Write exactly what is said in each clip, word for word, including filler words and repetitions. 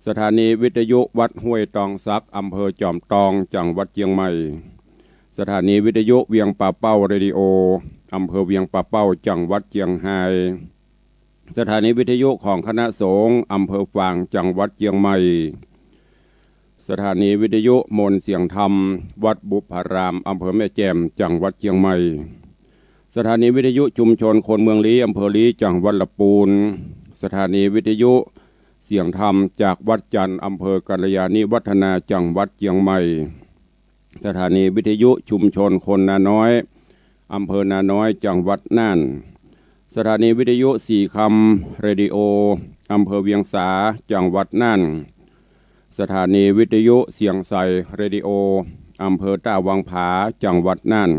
สถานีวิทยุวัดห้วยตองสัก อำเภอจอมตอง จังหวัดเจียงใหม่ สถานีวิทยุเวียงป่าเป้าเรดิโอ อำเภอเวียงป่าเป้า จังหวัดเจียงฮาย สถานีวิทยุของคณะสงฆ์อำเภอฝาง จังหวัดเจียงใหม่ สถานีวิทยุมนต์เสียงธรรม วัดบุพพาราม อำเภอแม่แจ่ม จังหวัดเจียงใหม่ สถานีวิทยุชุมชนคนเมืองลี้ อำเภอลี้ จังหวัดละปูน สถานีวิทยุเสียงธรรมจากวัดจันทร์ อำเภอกัลยาณิวัฒนา จังหวัดเจียงใหม่ สถานีวิทยุชุมชนคนนาน้อย อำเภอนาน้อย จังหวัดน่าน สถานีวิทยุสีคำเรดิโอ อำเภอเวียงสา จังหวัดน่าน สถานีวิทยุเสียงใสเรดิโอ อำเภอต้าวังผา จังหวัดน่าน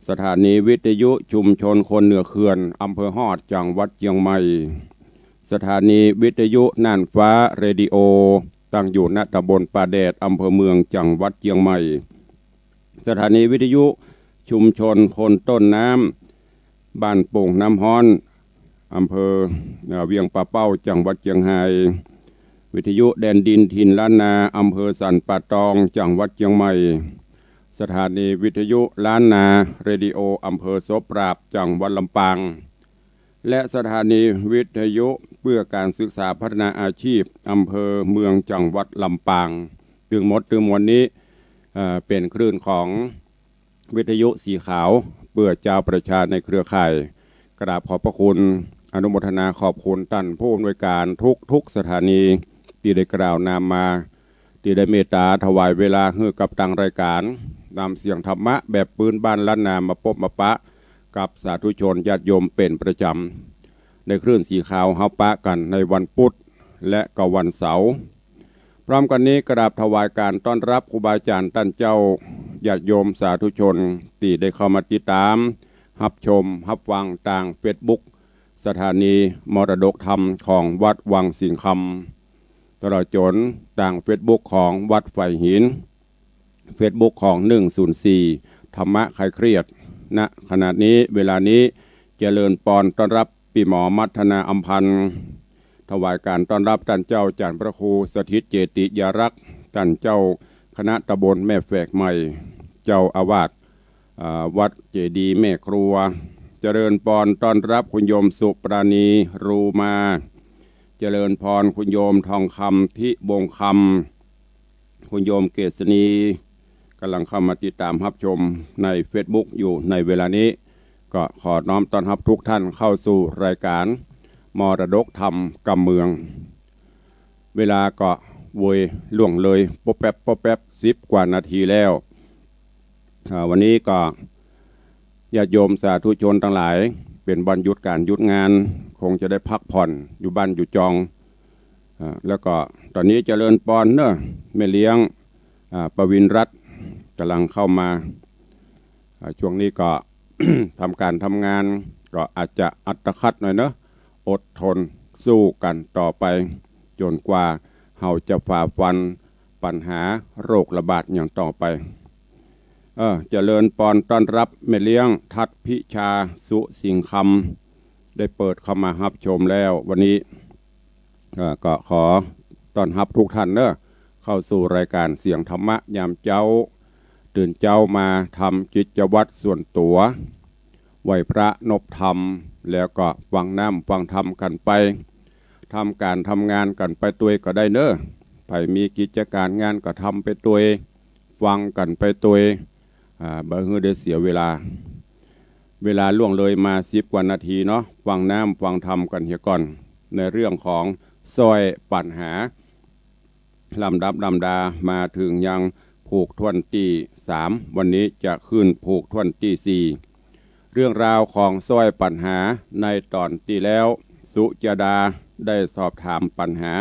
สถานีวิทยุชุมชนคนเหนือเขื่อน อำเภอฮอด จังหวัดเจียงใหม่ สถานีวิทยุน่านฟ้าเรดิโอ ตั้งอยู่ ณ ตำบลป่าแดด อำเภอเมือง จังหวัดเจียงใหม่ สถานีวิทยุชุมชนคนต้นน้ำ บ้านโป่งน้ำฮ้อน อำเภอ เอ่อ เวียงป่าเป้า จังหวัดเจียงฮาย วิทยุแดนดินถิ่นล้านนา อำเภอสันป่าตอง จังหวัดเจียงใหม่ สถานีวิทยุล้านนาเรดิโอ อำเภอโสปราบ จังหวัดลำปาง และสถานีวิทยุเพื่อการศึกษาพัฒนาอาชีพ อำเภอเมือง จังหวัดลำปาง ตึงหมดตึงมวลนี้ เอ่อ เป๋นคลื่นของวิทยุสีขาว เปื้อจาวประชาในเครือข่าย กราบขอบพระคุณ อนุโมทนาขอบคุณต้านผู้อำนวยการทุกๆ สถานีตี้ได้กล่าวนามมา ตี้ได้เมตต๋าถวายเวลาหื้อกับตางรายก๋าน นำเสียงธรรมะแบบปื๊นบ้านล้านนามาปบมาปะกับสาธุชนญาติโยมเป๋นประจ๋ำ ในคลื่นสีขาวเฮาปะกั๋นในวันปุ๊ดและก็วันเสาร์ พร้อมกั๋นนี้กราบถวายก๋านต้อนฮับครูบาอาจ๋ารย์ต้านเจ้า ญาติโยมสาธุชนตี้ได้เข้ามาติดต๋าม ฮับชม ฮับฟังตางเฟซบุ๊ก สถานีมรดกธรรมของวัดวังสิงห์คำ ตลอดจ๋นตางเฟซบุ๊กของวัดฝายหิน เฟซบุ๊กของหนึ่งศูนย์สี่ ธรรมะคลายเครียด ณ ขณะนี้ เวลานี้ เจริญปอนต้อนฮับปี้หมอมัทนาอำพันธ์ ถวายก๋านต้อนฮับต้านเจ้าอาจ๋ารย์พระครูสถิตเจติยารักษ์ ต้านเจ้าคณะตำบลแม่แฝกใหม่ เจ้าอาวาส อ่า วัดเจดีย์แม่ครัว เจริญปอนต้อนฮับคุณโยมสุปราณี รูมา เจริญปอนคุณโยมทองคำ ทิวงศ์คำ คุณโยมเกษณี ก่ำลังเข้ามาติดต๋ามฮับชมในเฟซบุ๊กอยู่ในเวลานี้ ก็ขอน้อมต้อนฮับทุกท่านเข้าสู่รายก๋านมรดกธรรมกำเมือง เวลาก็โวยล่วงเลยป๊บแป๊บป๊บแป๊บ สิบกว่านาทีแล้ว อ่า วันนี้ก็ญาติโยมสาธุชนตังหลาย เป๋นวันหยุดก๋านหยุดงาน คงจะได้พักผ่อนอยู่บ้านอยู่จอง อ่า แล้วก็ต๋อนนี้เจริญปอนเนาะ แม่เลี้ยง อ่า ประวินรัตน์ก่ำลังเข้ามา อ่า ช่วงนี้ก็ ทำก๋านทำงานก็อาจจะอัตคัดหน่อยเนาะ อดทนสู้กั๋นต่อไป จ๋นกว่าเฮาจะฝ่าฟันปัญหาโรคระบาดอย่างต่อไป เออ เจริญปอนต้อนฮับแม่เลี้ยงทัดพิชา สุสิงห์คำ ได้เปิดเข้ามาฮับชมแล้ววันนี้ เอ่อ ก็ขอต้อนฮับทุกท่านเนาะ เข้าสู่รายก๋านเสียงธรรมะยามเจ๊า ตื่นเจ๊ามาทำกิจวัตรส่วนตั๋ว ไหว้พระนบธรรม แล้วก็ฟังน้ำฟังธรรมกั๋นไป ทำก๋านทำงานกั๋นไปตวยก็ได้เนาะ ใผมีกิจก๋านงานก็ทำไปตวย ฟังกั๋นไปตวย อ่า บ่หื้อได้เสียเวลา เวลาล่วงเลยมาสิบกว่านาทีเนาะ ฟังน้ำฟังธรรมกั๋นเหียก่อน ในเรื่องของสร้อยปัญหา ลำดับลำดามาเถิงยังผูกถ้วนตี้สาม วันนี้จะขึ้นผูกถ้วนตี้สี่ เรื่องราวของสร้อยปัญหาในต๋อนตี้แล้ว สุจดาได้สอบถามปัญหา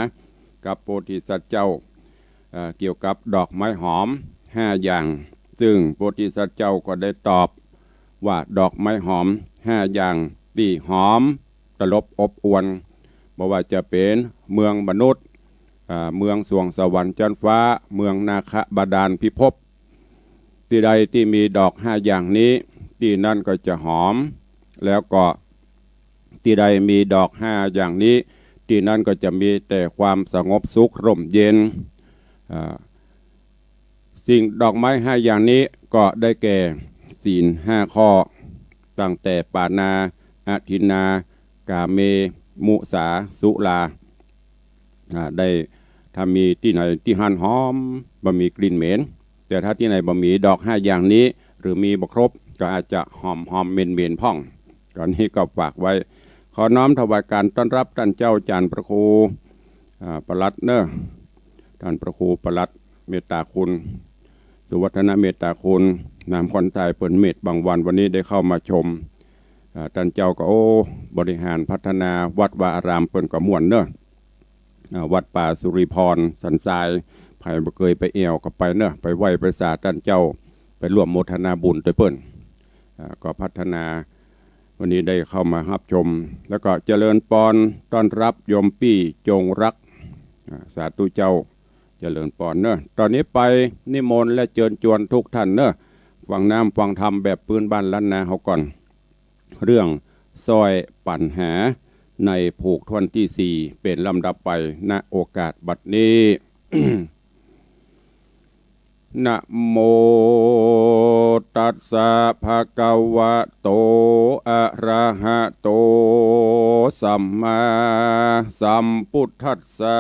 กับโพธิสัตว์เจ้า เอ่อ เกี่ยวกับดอกไม้หอมห้าอย่าง ซึ่งโพธิสัตว์เจ้าก็ได้ตอบว่าดอกไม้หอมห้าอย่างตี้หอมตลบอบอวล บ่ว่าจะเป๋นเมืองมนุษย์ อ่า เมืองสวงสวรรค์จั๊นฟ้า เมืองนาคบาดาลพิภพ ตี้ใดตี้มีดอกห้าอย่างนี้ ตี้นั้นก็จะหอม แล้วก็ตี้ใดมีดอกห้าอย่างนี้ ตี้นั้นก็จะมีแต่ความสงบสุขร่มเย็น อ่า สิ่งดอกไม้ห้าอย่างนี้ก็ได้แก่ ศีลห้าข้อ ตั้งแต่ปาณา อทินนา กาเม มุสา สุรา อ่า ได้ ถ้ามีตี้ไหนตี้หั้นหอม บ่มีกลิ่นเหม็น แต่ถ้าตี้ไหนบ่มีดอกห้าอย่างนี้ หรือมีบ่ครบ ก็อาจจะหอมๆ เหม็นๆ พ่อง ก็นี้ก็ฝากไว้ ขอน้อมถวายการต้อนรับต้านเจ้าจารย์พระครู อ่า ปลัดเนอะ ต้านพระครูปลัดเมตตาคุณ สุวัฒนเมตตาคุณ นามขวัญชัยเปิ้นเมตบางวัน วันนี้ได้เข้ามาชม อ่า ต้านเจ้าก็ โอ้ บริหารพัฒนาวัดวาอารามเปิ้นก็ม่วนเนอะ อ่า วัดป่าสุริพรสันทราย ใผบ่เกยไปแอ่วก็ไปเนอะ ไปไหว้ไปสาต้านเจ้า ไปร่วมโมทนาบุญตวยเปิ้น อ่า ก็พัฒนา วันนี้ได้เข้ามาฮับชม แล้วก็เจริญปอนต้อนรับโยมปี้จงรัก อ่า สาธุเจ้า เจริญปอนเนอะ ต๋อนนี้ไปนิมนต์และเจิญจวนทุกท่านเนอะ ฟังน้ำฟังธรรมแบบปื้นบ้านล้านนาเฮาก่อน เรื่องซ้อยปัญหาในผูกถ้วนตี้สี่ เป๋นลำดับไป ณ โอกาสบัดนี้ นะโมตัสสะ ภะคะวะโต อะระหะโต สัมมาสัมพุทธัสสะ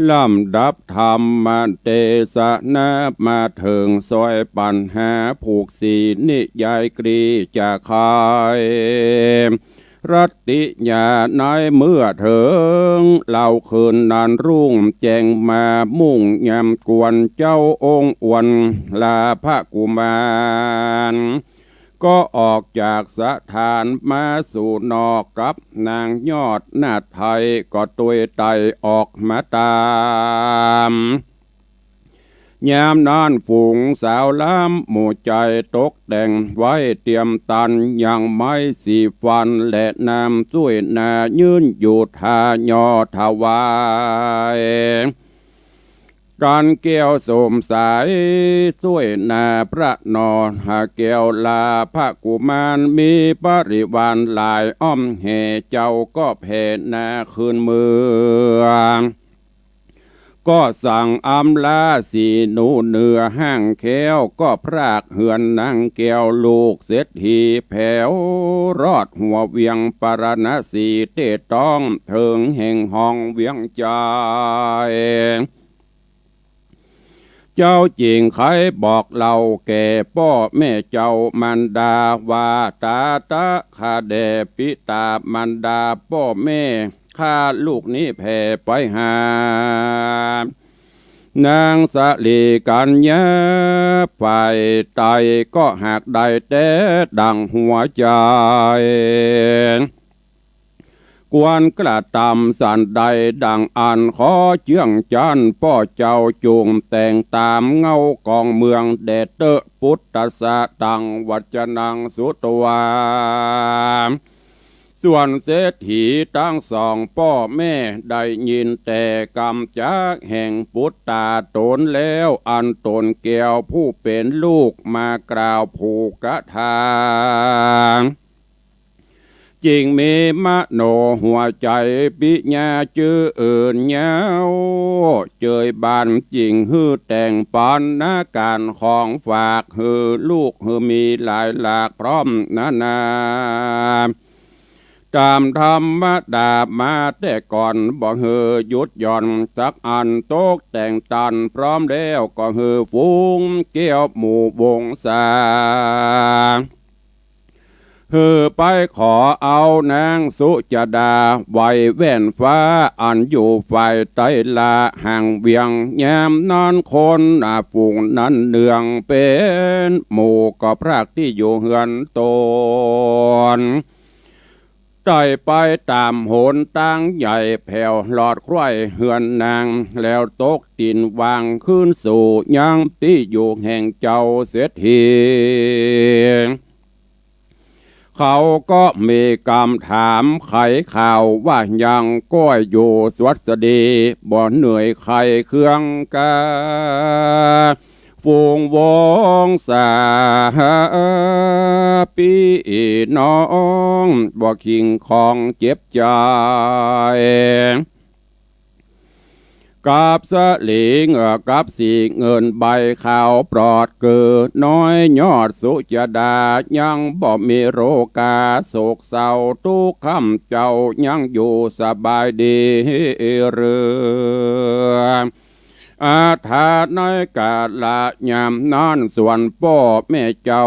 ลำดับธรรมเตสนามาเถิงซ้อยปัญหาผูกสี่นิยายกรีจะขาย รัตติญาในเมื่อเถิง เล่าคืนนั้นรุ่งแจ้งมามุ่งยามกวน เจ้าองค์อวนลาภกุมาร ก็ออกจากสถานมาสู่นอกกับนางยอดนาฏไทย ก็ตวยไต่ออกมาต๋าม ยามนั้นฝูงสาวล้ำหมู่ใจ๋ตกแต่งไว้เตรียมตัน ยังไม้สีฟันและน้ำซ้วยนา ยื่นอยู่ท่ายอถวาย ก๋านแก้วสมสายซ้วยนาพระนอ หาแก้วลาภกุมาร มีบริวารหลายอ้อมแห่ เจ้าก็แผ่นาคืนเมือง ก็สั่งอำลาสีหนูเหนือห้างแค้ว ก็พรากเฮือนนางแก้วลูกเศรษฐีแผว รอดหัวเวียงปาราณสี เต๊ต้องเถิงแห่งห้องเวียงจันทน์ เจ้าจึงไขบอกเล่าแก่ป้อแม่เจ้ามารดาว่า ต๋าตะข้าแด่ปิต๋ามารดาป้อแม่ ข้าลูกนี้แผ่ไปหา นางสะหลีกัญญาฝ่ายใต้ ก็หากได้แต๊ดั่งหัวใจ๋ ควรกระตำสันใดดั่งอั้น ขอเจื้องจั้นป้อเจ้าจุ่งแต่งต๋ามเงากองเมืองแด่เต๊อะ ปุตตัสสะตังวัจจนังสุตวา ส่วนเศรษฐีตังสองป้อแม่ได้ยินแต่กำจากแห่งปุตตาต๋นแล้ว อันต๋นแก้วผู้เป๋นลูกมากล่าวผูกกถา จึงมีมโนหัวใจ๋ปิญญาจื้ออื่นยาว เจยบานจึงหื้อแต่งปันนาก๋านของฝากหื้อลูกหื้อมีหลายหลากพร้อมนานา ต๋ามธรรมดามาแต่ก่อน บ่หื้อหยุดหย่อนสักอัน ตกแต่งตันพร้อมแล้ว ก็หื้อฝูงแก้วหมู่วงศา หื้อไปขอเอานางสุจดา วัยแว่นฟ้า อันอยู่ฝ่ายใต้ละห่างเวียง ยามนั้นคนอาฝูงนั้นเนืองเป๋นหมู่ ก็พรากตี้อยู่เฮือนต๋น ไต่ไปต๋ามหนตางใหญ่แผวลอดใคว่เฮือนนาง แล้วตกตี๋นวางคืนสู่ยังตี้อยู่แห่งเจ้าเศรษฐี เขาก็มีกำถามไขข่าวว่ายังก้อยอยู่สวัสดี บ่เหนื่อยไข้เคืองกา ฝูงวงศาปี้น้อง บ่คิงของเจ็บใจ๋ กับสะหลิง กับสีเงินใบขาวปลอด เกิดน้อยยอดสุจดา ยังบ่มีโรคาโศกเศร้าทุกข์ ค่ำเจ้ายังอยู่สบายดีเรือ อาถรรพ์ในกาละยามนั้น ส่วนป้อแม่เจ้า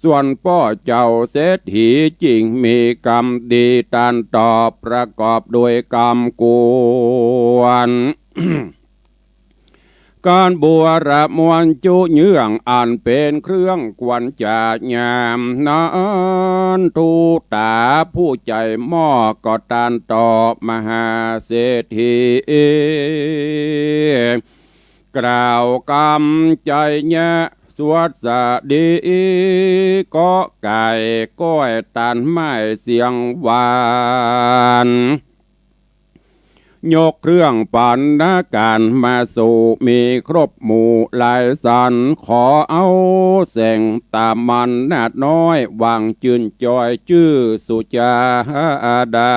ส่วนป้อเจ้าเศรษฐีจึงมีกรรมดี ต้านตอบประกอบด้วยกรรมควร การบัวระมวลจุเยื่อง อันเป๋นเครื่องควรจะยามนั้น ทูตาผู้ใจ๋หม้อ ก็ต้านตอบมหาเศรษฐี กล่าวกำใจ๋เยียะสวัสดี ก็ไก่ก้อยต้านไม้เสียงหวาน ยกเครื่องปัณณการมาสู่ มีครบหมู่หลายสัน ขอเอาแสงตามันนาดน้อย หวังจื้นจอยจื้อสุจาดา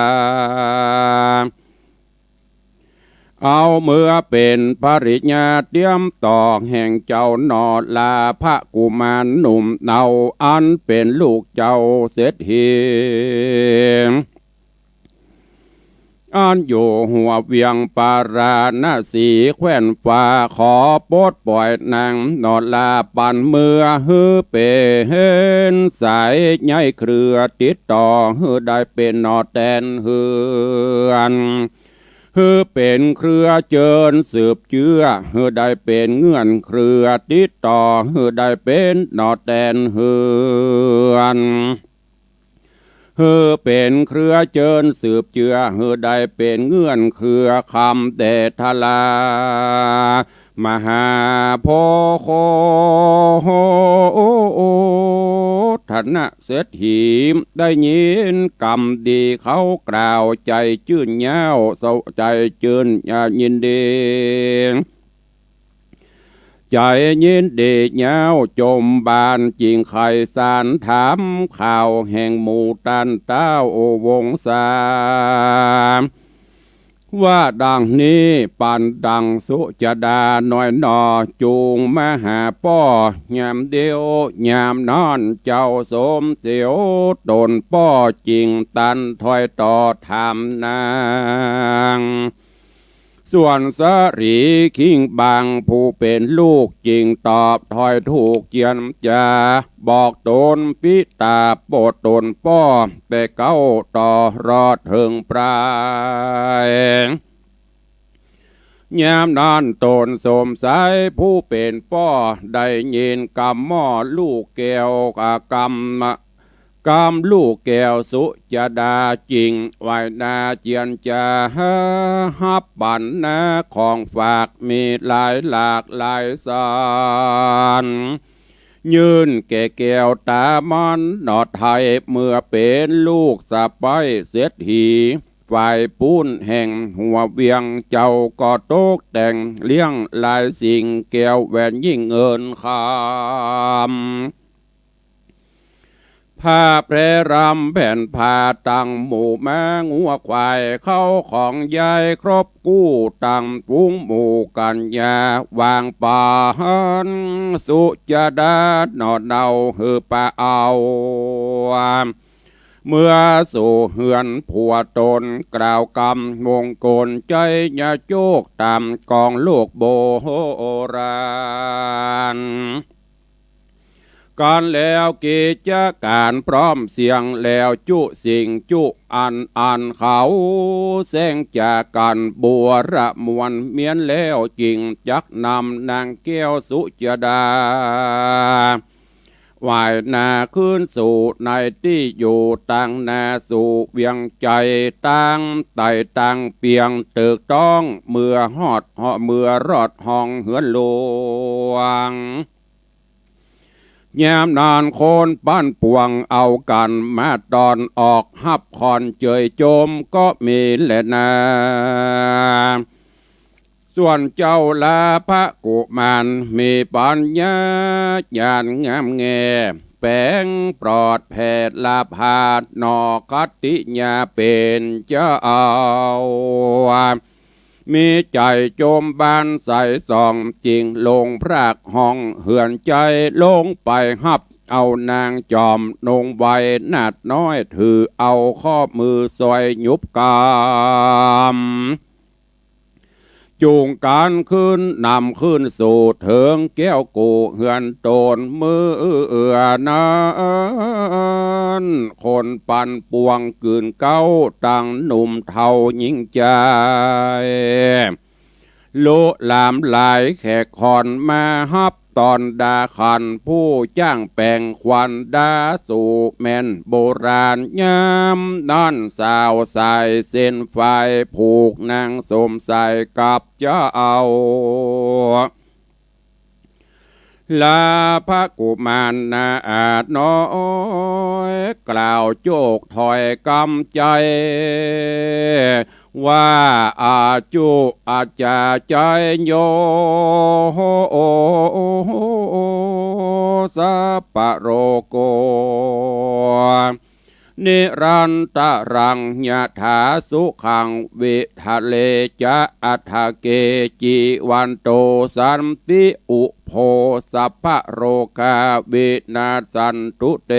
เอาเมือเป๋นภริยาเตียมตอง แห่งเจ้าหนอลา พระกุมารหนุ่มเนา อันเป๋นลูกเจ้าเศรษฐี อันอยู่หัวเวียงปาราณสีแคว้นฟ้า ขอปลดปล่อยนางหนอลา ปันเมือหื้อเป๋นสายใยเครือติดต่อ หื้อได้เป๋นหน่อแตนเฮือน หื้อเป๋นเครือเจิญสืบเจื้อ หื้อได้เป๋นเงื่อนเครือติดต่อ หื้อได้เป๋นหน่อแตนเฮือน หื้อเป๋นเครือเจิญสืบเจื้อ หื้อได้เป๋นเงื่อนเครือคำแด่ทรา มหาโพโค ธนเศรษฐี ได้ยินกำดีเขากล่าว ใจ๋จื้นเย้า ใจ๋จื้นยินดี ใจ๋ยินดีเย้าจมบาน จึงใค่สานถามข่าวแห่งหมู่ต้านเต๊า โอวงศา ว่าดังนี้ ปันดังสุจดาน้อยหนอ จูงมาหาป้อ ยามเดียวยามนั้น เจ้าสมเสียวต๋นป้อ จึงตันถอยต่อถามนาง ส่วนสะหลีคิงบางผู้เป๋นลูก จึงตอบถอยถูกเจียนจา บอกต๋นปิตาโปรดต๋นป้อ แต่เก๊าต่อรอดเถิงปลาย ยามนั้นต๋นสมสายผู้เป๋นป้อ ได้ยินกำหม้อลูกแก้ว กำ กำลูกแก้วสุจดา จึงไหว้หน้าเจียนจา ฮับปันนาของฝากมีหลายหลากหลายสัน ยื่นแก่แก้วตามันหนอไทย เมื่อเป๋นลูกสะใป๊เศรษฐี ฝ่ายปู้นแห่งหัวเวียง เจ้าก็ตกแต่งเลี้ยงหลายสิ่ง แก้วแหวนยิ่งเงินคำ ผ้าแพรลำแผ่นผ้า ตังหมู่ม้างัวควาย เข้าของใย้ครบกู้ ตังฝูงหมู่กัญญา วางปันสุจดาหนอเนา หื้อปาเอา เมือสู่เฮือนผัวต๋น กล่าวกำมงคลใจ๊ยาโจก ต๋ามกองโลกโบราณ กันแล้วกิจก๋านพร้อมเสี้ยง แล้วจุสิ่งจุอัน อันเขาแสงจากกั๋น บัวระมวลเมียนแล้ว จึงจักนำนางแก้วสุจดา ไหว้หน้าคืนสู่ในตี้อยู่ ตังหน้าสู่เวียงใจ๋ ตังใต้ตังเปียงตึกต้อง เมื่อฮอด เมื่อรอดห้องเฮือนหลวง ยามนั้นคนบ้านปวงเอากั๋นมาต้อน ออกฮับขวัญเจยจมก็มีแลนา ส่วนเจ้าลาภกุมารมีปัญญาญาณงามแง่ แป๋งปลอดแผดละผาดหนอคัตติญาเป๋นเจ้า มีใจ๋จมบานใสส่องจิ่งลงพรากห้องเฮือนใจ๋ลงไปฮับเอานางจอมนงไวนาถน้อยถือเอาข้อมือซอยหยุบกำ จูงกั๋นขึ้นนำขึ้นสู่เถิงแก้วกู้เฮือนต๋นเมื่อนั้น คนปันปวงกื่นเก๊าตังหนุ่มเฒ่าญิงใจ๋ ลุหลามหลายแขกขอนมาฮับต๋อนดาขันผู้จ้างแป๋งขวัญดาสู่แม่นโบราณ ยามนั้นสาวสายเส้นฝายผูกนางสมใสกับเจ้า ลาภกุมารนาถน้อยกล่าวโจกถ้อยกำใจ๋ ว่าอาจุอาจาจายโย สัพพะโรโก นิรันตะรังยะถาสุขัง วิทะเลจะอัฏฐะเกจีวันโตสันติอุโภ สัพพะโรคาวินาสสันตุเต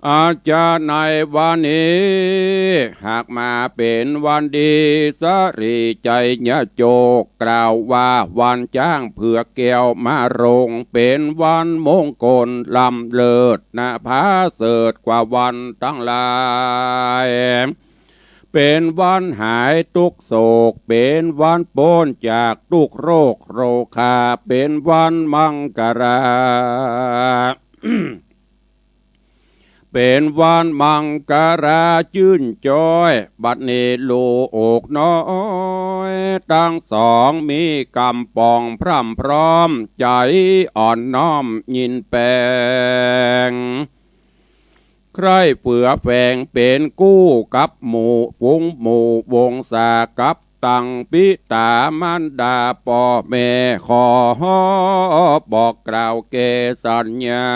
อาจจะในวันนี้ หากมาเป๋นวันดี สะหรี่ชัยโจก กล่าวว่าวันจ๊างเผือกแก้วมารง เป๋นวันมงคลล้ำเลิศนะ ผาเสริฐกว่าวันตังหลาย เป๋นวันหายตุ๊กข์โศก เป๋นวันป๊นจากตุ๊กข์โรคโรคา เป๋นวันมังคลา เป๋นวันมังคลาจื้นจ๊อย บัดนี้ลูกน้อยตังสอง มีกำป๋องพร่ำพร้อม ใจ๋อ่อนน้อมยินแป๋ง ใคร่เฟือแฝงเป๋นกู้กับหมู่ฝูงหมู่วงศา กับตังปิต๋ามารดาป้อแม่ ขอบอกกล่าวแก่สัญญา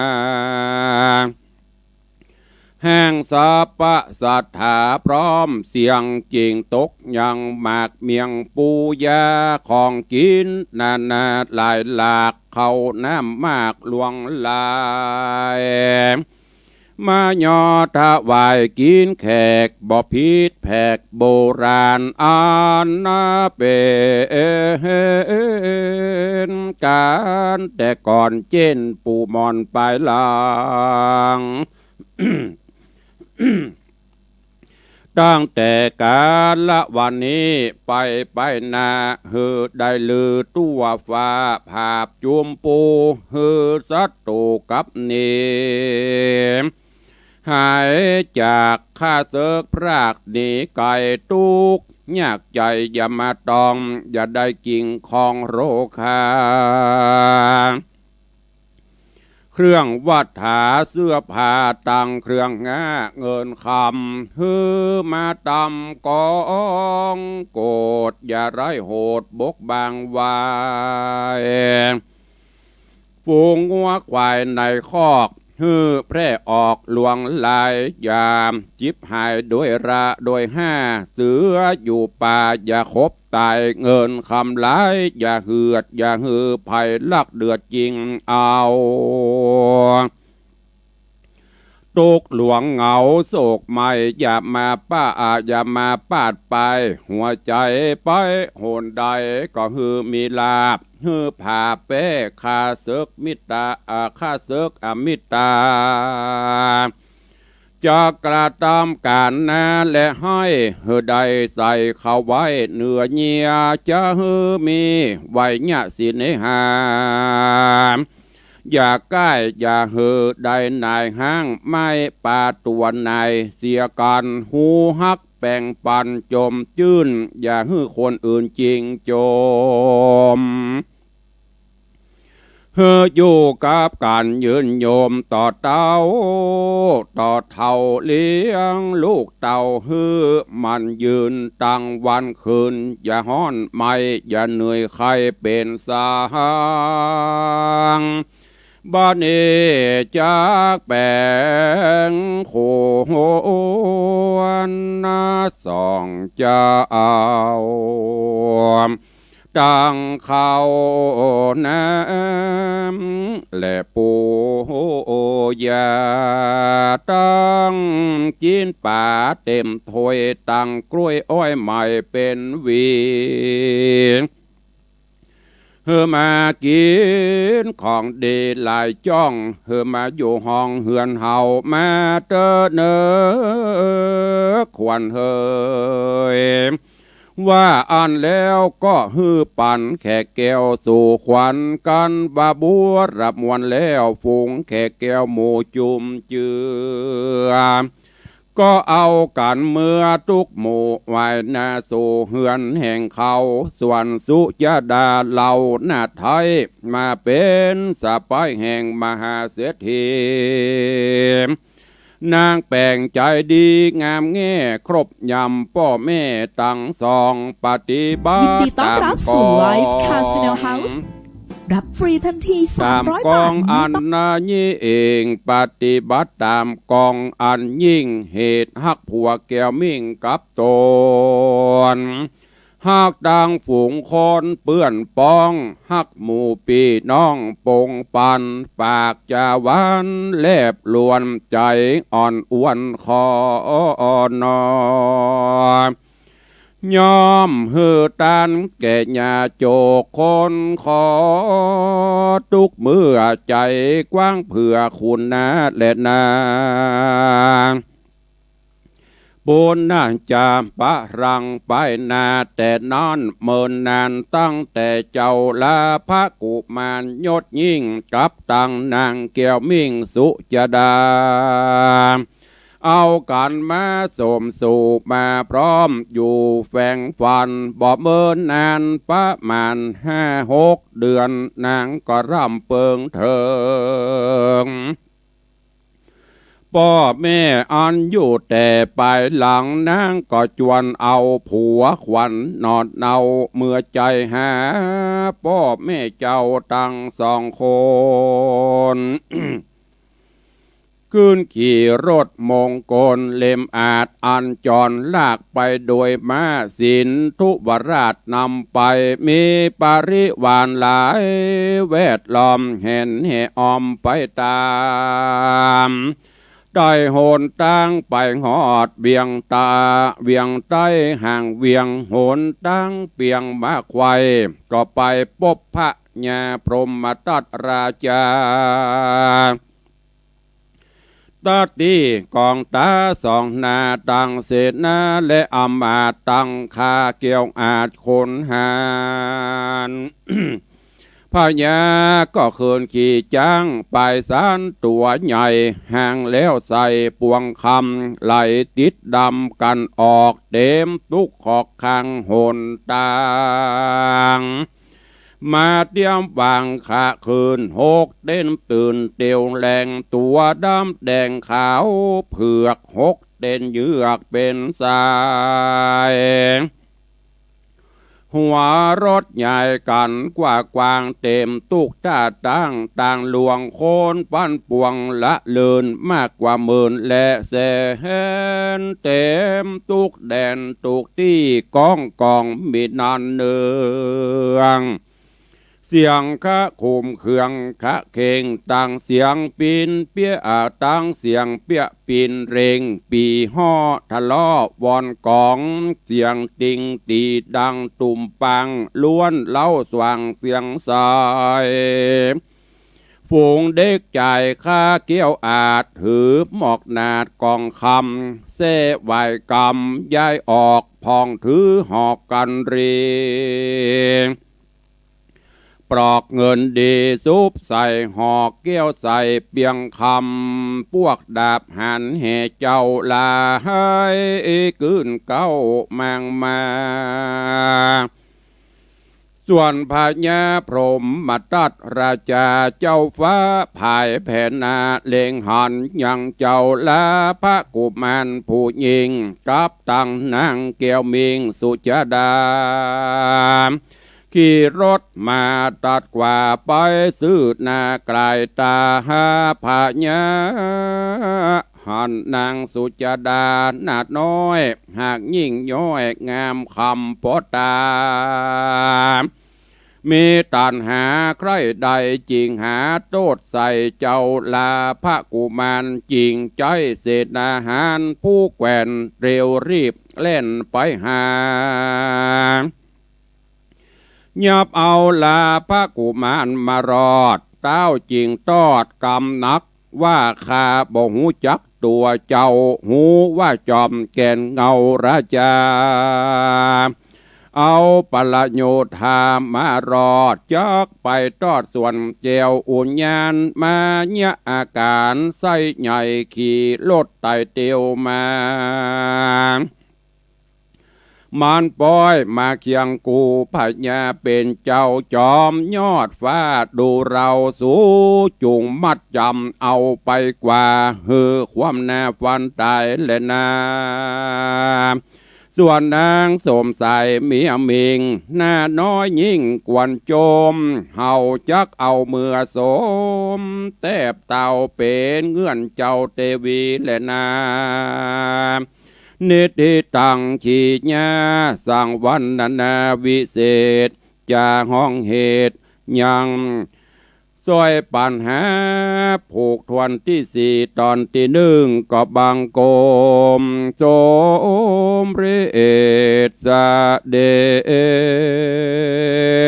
แห่งสัพพะศรัทธาพร้อมเสียงจิ่งตกยังหมากเมี่ยงปูยา ของกิ๋นนานาหลายหลาก ข้าวน้ำมากหลวงหลาย มายอถวายกิ๋นแขก บ่ผิดแผกโบราณ อันนาเป๋นก๋านแต่ก่อนเจ้นปู่หม่อนปายหลัง ตั้งแต่กาละวันนี้ไปไปหน้า หื้อได้ลือทั่วฟ้า ผาบจุมปู หื้อศัตรูกับหนี หายจากข้าเสิก พรากหนีไก๋ตุ๊กข์ยากใจ๋ อย่ามาต้อง อย่าได้กิ่งของโรคา เครื่องวัตถาเสื้อผ้าตังเครื่องงาเงินคำ หื้อมาตำกองโกด อย่าได้โหดบกบังไว้ ฝูงงัวควายในคอก หื้อแพร่ออกหลวงหลาย อย่าจิบหายโดยละโดยห้า เสืออยู่ป่าอย่าขบต๋าย เงินคำหลายอย่าเหือด อย่าหื้อไผลักเดือดจิ่งเอา ตุ๊กข์หลวงเหงาโศกไหม้ อย่ามาป้า อย่ามาปาดไป หัวใจ๋ไปหนใด ก็หื้อมีลาภ หื้อผาแป๊ข้าเสิกมิตรา อ่า ข้าเสิกอมิตรา จะกระตำก๋านนาและไห้ หื้อได้ใส่เข้าไว้เนื้อเยื่อ จะหื้อมีไวยะสิเนหา อย่าใก้อย่าหื้อได้หนายฮ้าง ไม้ปาตั๋วหนายเสียกั๋น ฮูฮักแป่งปันจมจื้น อย่าหื้อคนอื่นจิ่งจม ห หื้ออยู่กับกั๋นยืนยงต่อเต๊า ต่อเฒ่าเลี้ยงลูกเต้า หื้อมันยืนตังวันคืน อย่าฮ้อนไหม้ อย่าเหนื่อยใค่เป๋นสาง บ่านี้จักแป๋งควร สองเจ้า ตังข้าวน้ำและปูยา ตังจิ๊นป๋าเต๋มถ้วย ตังกล้วยอ้อยใหม่เป๋นหวี หื้อมากิ๋นของดีหลายจ้อง หื้อมาอยู่ห้องเฮือนเฮา มาเต๊อะเนอขวัญเหย ว่าอั้นแล้วก็หื้อปั๋นแขกแก้วสู่ขวัญกั๋น ว่าบัวระมวลแล้ว ฝูงแขกแก้วหมู่จุมเจือ ก็เอากั๋นเมือตุ๊กหมู่ ไหว้หน้าสู่เฮือนแห่งเขา ส่วนสุจดาเหล่านาฏไทย มาเป๋นสะใภ้แห่งมหาเศรษฐี นางแป๋งใจ๋ดีงามแง่ ครบยำป้อแม่ตังสอง ปฏิบัติ ยินดีต้อนรับสู่ ต๋ามกอง Live Casino House รับฟรีทันที ต๋ามกอง สามร้อยบาท อันนาญิ่ง ปฏิบัติต๋ามกองอันยิ่ง เหตุฮักผัวแก้วมิ่งกับต๋น ฮักตังฝูงคนเปื้อนป้อง ฮักหมู่ปี้น้องปงปัน ปากจ๋าหวานแลบลวน ใจ๋อ่อนอ้วนขอนอ ย่อมหื้อตานแก่ญาโจกคนขอ ตุ๊กเมื่อใจ๋กว้างเผื่อคุณนาและนา ปุณณะจาปะรังไปนา แต่นั้นเมินนานตั้งแต่เจ้าลา พระกุมารยศยิ่ง กับตังนางแก้วมิ่งสุจดา เอากั๋นมาสมสู่มาพร้อม อยู่แฝงฝัน บ่เมินนานประมาณห้าหกเดือน นางก็ร่ำเปิงเถิง ป้อแม่อันอยู่แต่ปายหลัง นางก็จวนเอาผัวขวัญหนอดเนา เมื่อใจ๋หาป้อแม่เจ้าตังสองคน ขึ้นขี่รถมงคลเล่มอาจ อันจรลากไปโดยม้า สินธุวราชนำไป มีปริวารหลายแวดล้อม แห่นแห่ออมไปต๋าม ใต้หนตางไปฮอดเวียงตา เวียงใต้ห่างเวียง หนตางเปียงมาไขว่ ก็ไปปบพญาพรหมทัตราชา ตัดตี้ก๋องต๋าสองหน้า ตังเสนาและอำมาตย์ ตังข้าแก้วอาจคนหาญ พญาก็ขึ้นขี่จ๊าง ปายสานตั๋วใหญ่ หางแล้วใส่ปวงคำ ไหลติดดำกั๋นออก เต๋มตุ๊กขอกข้างหนตาง มาเตียมวางขะคืน หกเต้นตื่นเตียวแหลง ตั๋วดำแดงขาวเผือก หกเต้นเยือกเป๋นสาย หัวรถใหญ่กั๋นกว้างๆ เต๋มตุ๊กต้าตั้ง ต่างหลวงคนปันปวงละเลิน มากกว่าหมื่นและแสน เต๋มตุ๊กแดนตุ๊กตี้ ก้องกองมีนันเนือง เสียงคะขุมเคืองคะเข่ง ตังเสียงปิ๊นเปี้ย ตังเสียงเปี้ยปิ๊นเร่ง ปี่ฮ้อทะเลาะวอนก๋อง เสียงติงตี๋ดังตุ่มปัง ล้วนเล้าสว่างเสียงใส ฝูงเด็กใจ๋ข้าแก้วอาจ ถือหมอกหนาดกองคำ แซ่ไหว้กำย้ายออก พ่องถือหอกกั๋นเรียง ปลอกเงินดีสุบใส่หอก แก้วใส่เปียงคำ พวกดาบหันแห่เจ้าหลาย กื้นเก๊ามังมา ส่วนพญาพรหมทัตราชาเจ้าฟ้าผายแผ่นหน้าเล็งหันยังเจ้าลาภกุมารผู้ยิ่ง กับตังนางแก้วมิ่งสุจดา ขี่รถมาตัดกว่าไป ซื่อหน้ากลายต๋าหาพญา หันนางสุจดาหน้าน้อย หากยิ่งย้อยงามคำปอตา มีตัณหาใคร่ใด่จิ่งหาโต้ษใส่เจ้าลาภกุมาร จิ่งใจ๊เสนาหารผู้แกว่นเร็วรีบแล่นไปหา ยับเอาลาภกุมารมารอด เต้าจิ่งตอดกำหนัก ว่าข้าบ่ฮู้จักตั๋วเจ้า ฮู้ว่าจอมแก่นเงาราชา เอาปะละโยธามารอด จักไปตอดสวนแก้วอุญญาณ มาเยียะอาการไส้ใหญ่ ขี่รถไต่เตียวมา มันป้อยมาเคียงกู่ พญาเป๋นเจ้าจอมยอดฟ้า ดูเราสูจุ่งมัดจ๋ำ เอาไปกว่าหื้อความหน้าฟันต๋ายแลนา ส่วนนางสมสายเมียมิ่ง หน้าน้อยยิ่งกวนจม เฮาจักเอาเมือสม แตบเต้าเป๋นเฮือนเจ้าเตวีแลนา นิติตังขีญา สังวรรณนาวิเศษ จะฮ้องเหตุยัง ซ่อยปัญหา ผูกถ้วนตี้สี่ ต๋อนตี้นึ่ง ก็บังคมสมเร็จเสด็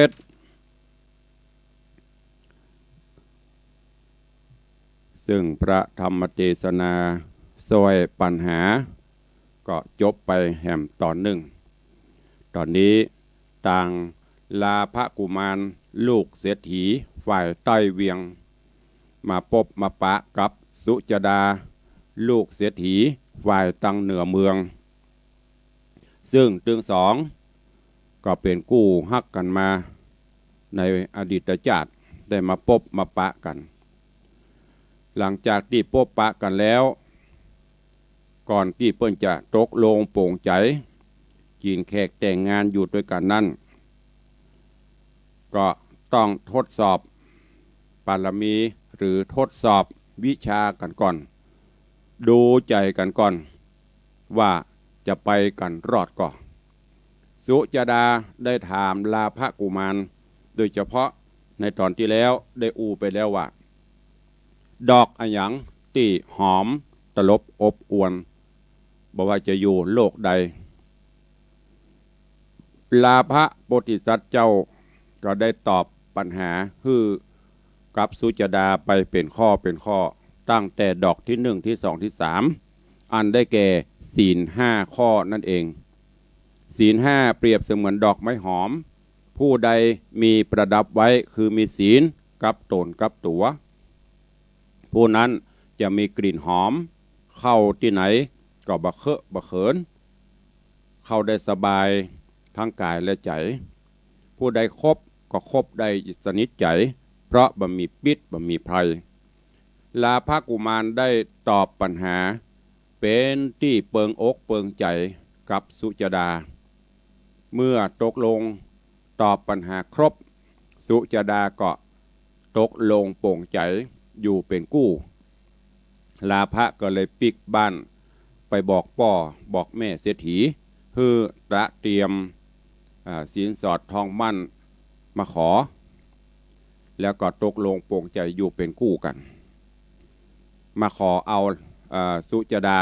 จ ซึ่งพระธรรมเตสนาซ่อยปัญหา ก็จบไปแหมต๋อนนึ่ง ต๋อนนี้ตางลาภกุมารลูกเศรษฐีฝ่ายใต้เวียง มาปบมาปะกับสุจดาลูกเศรษฐีฝ่ายตางเหนือเมือง ซึ่งตึงสองก็เป๋นกู้ฮักกั๋นมาในอดีตจาติ ได้มาปบมาปะกั๋น หลังจากตี้ปบปะกั๋นแล้ว ก่อนตี้เปิ้นจะตกลงปลงใจ๋ กิ๋นแขกแต่งงานอยู่ตวยกั๋นนั้น ก็ต้องทดสอบปารมี หรือทดสอบวิชากั๋นก่อน ดูใจ๋กั๋นก่อน ว่าจะไปกั๋นรอดก่อ สุจดาได้ถามลาภกุมาร โดยเฉพาะในต๋อนตี้แล้วได้อู้ไปแล้วว่า ดอกอะหยังตี้หอมตลบอบอวล บ่ว่าจะอยู่โลกใด ลาภะโพธิสัตว์เจ้าก็ได้ตอบปัญหาหื้อกับสุจดาไปเป๋นข้อเป๋นข้อ ตั้งแต่ดอกตี้นึ่ง ตี้สอง ตี้สาม อันได้แก่ศีลห้าข้อนั่นเอง ศีลห้าเปรียบเสมือนดอกไม้หอม ผู้ใดมีประดับไว้คือมีศีลกับต๋นกับตั๋ว ผู้นั้นจะมีกลิ่นหอม เข้าตี้ไหนก็บ่เคอะบ่เขิน เข้าได้สบายทั้งก๋ายและใจ๋ ผู้ใดคบก็คบได้สนิทใจ๋ เพราะบ่มีพิษบ่มีภัย ลาภกุมารได้ตอบปัญหาเป๋นตี้เปิงอกเปิงใจ๋กับสุจดา เมื่อตกลงตอบปัญหาครบ สุจดาก็ตกลงปลงใจ๋อยู่เป๋นกู้ ลาภะก็เลยปิ๊กบ้านไปบอกป้อบอกแม่เศรษฐี หื้อตระเตรียม อ่า สินสอดทองหมั้นมาขอ แล้วก็ตกลงปลงใจ๋อยู่เป๋นกู้กั๋น มาขอเอา อ่า สุจดา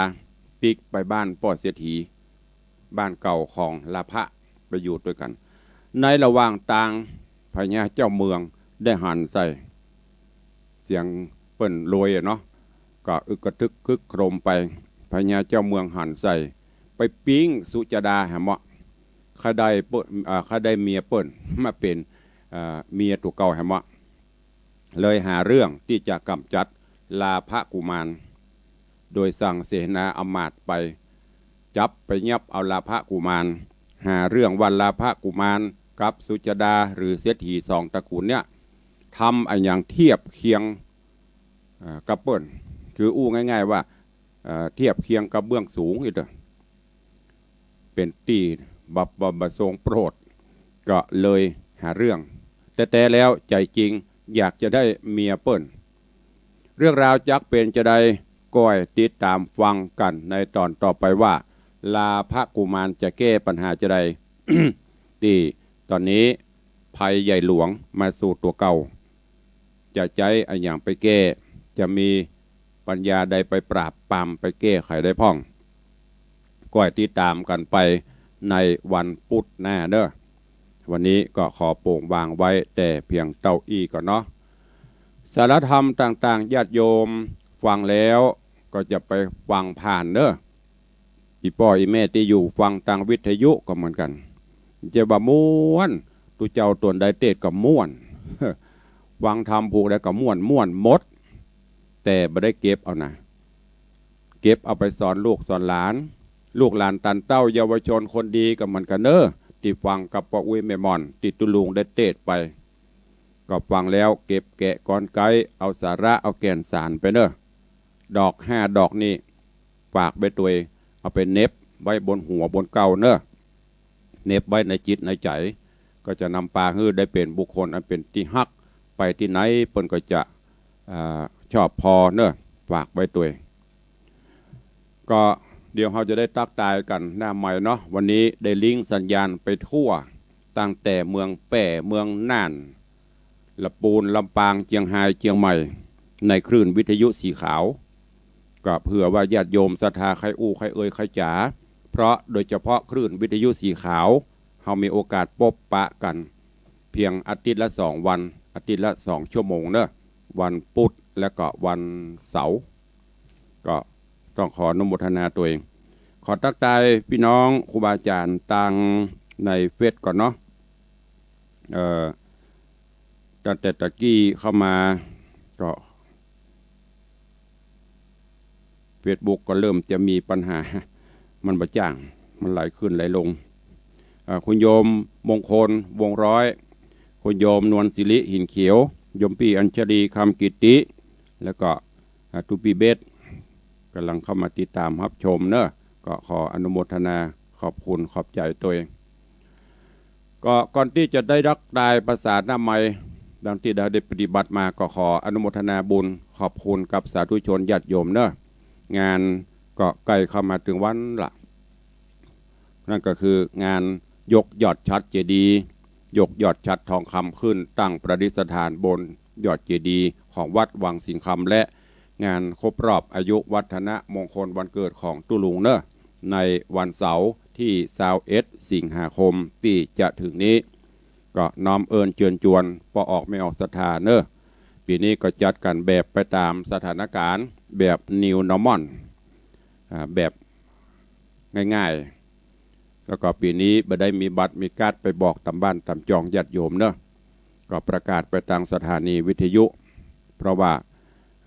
ปิ๊กไปบ้านป้อเศรษฐี บ้านเก่าของลาภะไปอยู่ตวยกั๋น ในระหว่างตางพญาเจ้าเมืองได้หันใส่ เสียงเปิ้นโรยอะเนาะ ก็อึกกระทึกครึกโครมไป พญาเจ้าเมืองหันใส่ ไปปิ๊งสุจดาแหมเมาะ ใค่ได้เปิ้น อ่า ใค่ได้เมียเปิ้นมาเป๋น อ่า เมียตั๋วเก่าแหมเมาะ เลยหาเรื่องตี้จะก๋ำจัดลาภกุมาร โดยสั่งเสนาอำมาตย์ไปจับไปยับเอาลาภกุมาร หาเรื่องว่าลาภกุมาร กับสุจดาหรือเศรษฐีสองตระกูลเนี่ย ทำอะหยังเทียบเคียง เอ่อ กับเปิ้น คืออู้ง่ายๆ ว่า เอ่อ เทียบเคียงกับเบื้องสูงอีกเด้อ เป๋นตี้บ่ บ่ บ่ทรงโปรด ก็เลยหาเรื่อง แต๊ๆ แล้วใจ๋จริงอยากจะได้เมียเปิ้น เรื่องราวจักเป๋นจาใด ก้อยติดต๋ามฟังกั๋นในต๋อนต่อไปว่า ลาภกุมารจะแก้ปัญหาจาใด ตี้ต๋อนนี้ภัยใหญ่หลวงมาสู่ตั๋วเก่า จะใจ๊อะหยังไปแก้ จะมีปัญญาใดไปปราบปรามไปแก้ไขได้พ่อง ก้อยติดต๋ามกั๋นไปในวันปุธหน้าเน่อ วันนี้ก็ขอโป่งวางไว้แต่เพียงเต้าอี้ก่อนเนาะ สาระธรรมต่างๆ ญาติโยมฟังแล้วก็จะไปฟังผ่านเน่อ อี่ป้ออี่แม่ตี้อยู่ฟังตางวิทยุก็เหมือนกั๋น จะว่าม่วน ตุ๊เจ้าต๋นใดเตสน์ก็ม่วน ฟังธรรมผูกใดก็ม่วน ม่วนหมด แต่บ่ได้เก็บเอานะ เก็บเอาไปสอนลูกสอนหลาน ลูกหลานตันเต้าเยาวชนคนดีก็เหมือนกั๋นเน่อ ตี้ฟังกับป้ออุ๊ยแม่หม่อน ตี้ตุ๊ลุงได้เตสน์ไป ก็ฟังแล้วเก็บแกะกรรไกร เอาสาระเอาแก่นสารไปเน่อ ดอกห้าดอกนี้ ฝากไว้ตวย เอาไปเหน็บไว้บนหัวบนเกล้าเน่อ เหน็บไว้ในจิตในใจ๋ ก็จะนำปาหื้อได้เป๋นบุคคลอันเป๋นตี้ฮัก ไปตี้ไหนเปิ้นก็จะ อ่า ชอบผ่อเน่อ ฝากไว้ตวย ก็เดี๋ยวเฮาจะได้ตั๊กตายกั๋นหน้าใหม่เนาะ วันนี้ได้ลิงก์สัญญาณไปทั่ว ตั้งแต่เมืองแป้ เมืองน่าน ละปูน ลำปาง เจียงฮาย เจียงใหม่ ในคลื่นวิทยุสีขาว ก็เผื่อว่าญาติโยมศรัทธาใค่อู้ใค่เอ่ยใค่จ๋า เพราะโดยเฉพาะคลื่นวิทยุสีขาว เฮามีโอกาสปบปะกั๋นเพียงอาทิตย์ละสองวัน อาทิตย์ละสองชั่วโมงเน่อ วันปุธและก็วันเสาร์ ก็ต้องขออนุโมทนาตวย ขอตั๊กตายปี้น้องครูบาอาจ๋ารย์ตางในเฟซก่อนเนาะ เอ่อ ตั้งแต่ตะกี้เข้ามาก็ เฟซบุ๊กก็เริ่มจะมีปัญหา มันบ่จ้าง มันไหลขึ้นไหลลง อ่า คุณโยมมงคล วงศ์ร้อย คุณโยมนวลศิริ หินเขียว โยมปี้อัญชลี คำกิตติ แล้วก็ อ่า ตุ๊ปี้เบส ก่ำลังเข้ามาติดต๋ามฮับชมเน่อ ก็ขออนุโมทนาขอบคุณขอบใจ๋ตวย ก็ก่อนตี้จะได้ตั๊กตายภาษาหน้าใหม่ ดังตี้ได้ปฏิบัติมา ก็ขออนุโมทนาบุญขอบคุณกับสาธุชนญาติโยมเน่อ งานก็ใก้เข้ามาเถิงวันละ นั่นก็คืองานยกยอดฉัตรเจดีย์ ยกยอดฉัตรทองคำขึ้นตั้งประดิษฐานบนยอดเจดีย์ของวัดวังสิงห์คำ และงานครบรอบอายุวัฒนมงคลวันเกิดของตุ๊ลุงเน่อ ในวันเสาร์ตี้ซาวเอ็ดสิงหาคมตี้จะเถิงนี้ ก็น้อมเอิญเจิญจวนป้อออกแม่ออกศรัทธาเน่อ ปี๋นี้ก็จัดกั๋นแบบไปต๋ามสถานก๋ารณ์ แบบ New Normal อ่า แบบง่ายๆ แล้วก็ปี๋นี้บ่ได้มีบัตรมีการ์ดไปบอกต๋ามบ้านต๋ามจองญาติโยมเน่อ ก็ประกาศไปตางสถานีวิทยุ เพราะว่า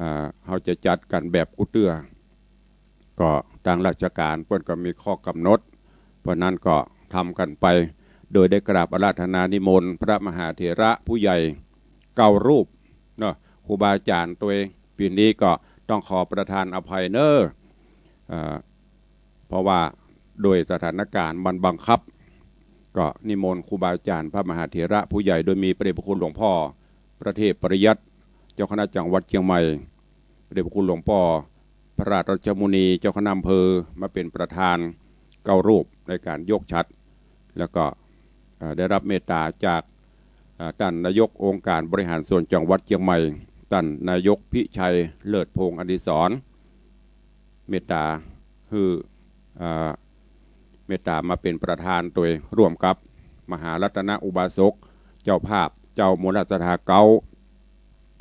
อ่า เฮาจะจัดกั๋นแบบกู้เตื้อ ก็ตางราชก๋ารณ์เปิ้นก็มีข้อกำหนด เพราะนั้นก็ทำกั๋นไป โดยได้กราบอาราธนานิมนต์พระมหาเถระผู้ใหญ่เก้ารูปเนาะ ครูบาอาจ๋ารย์ตวย ปี๋นี้ก็ต้องขอประทานอภัยเน่อ อ่า เพราะว่าโดยสถานก๋ารณ์มันบังคับ ก็นิมนต์ครูบาอาจ๋ารย์พระมหาเถระผู้ใหญ่ โดยมีพระเดชพระคุณหลวงพ่อพระเทพปริยัติ เจ้าคณะจังหวัดเจียงใหม่ พระเดชพระคุณหลวงป้อพระราชรัชมุนี เจ้าคณะอำเภอมาเป๋นประธานเก้ารูปในก๋านยกฉัตร แล้วก็ เอ่อ ได้รับเมตต๋าจาก เอ่อ ต้านนายกองค์การบริหารส่วนจังหวัดเจียงใหม่ ต้านนายกพิชัย เลิศพงษ์อดิศร เมตต๋าหื้อ เอ่อ เมตต๋ามาเป๋นประธานตวย ร่วมกับมหารัตนอุบาสก เจ้าภาพ เจ้ามูลศรัทธาเก๊า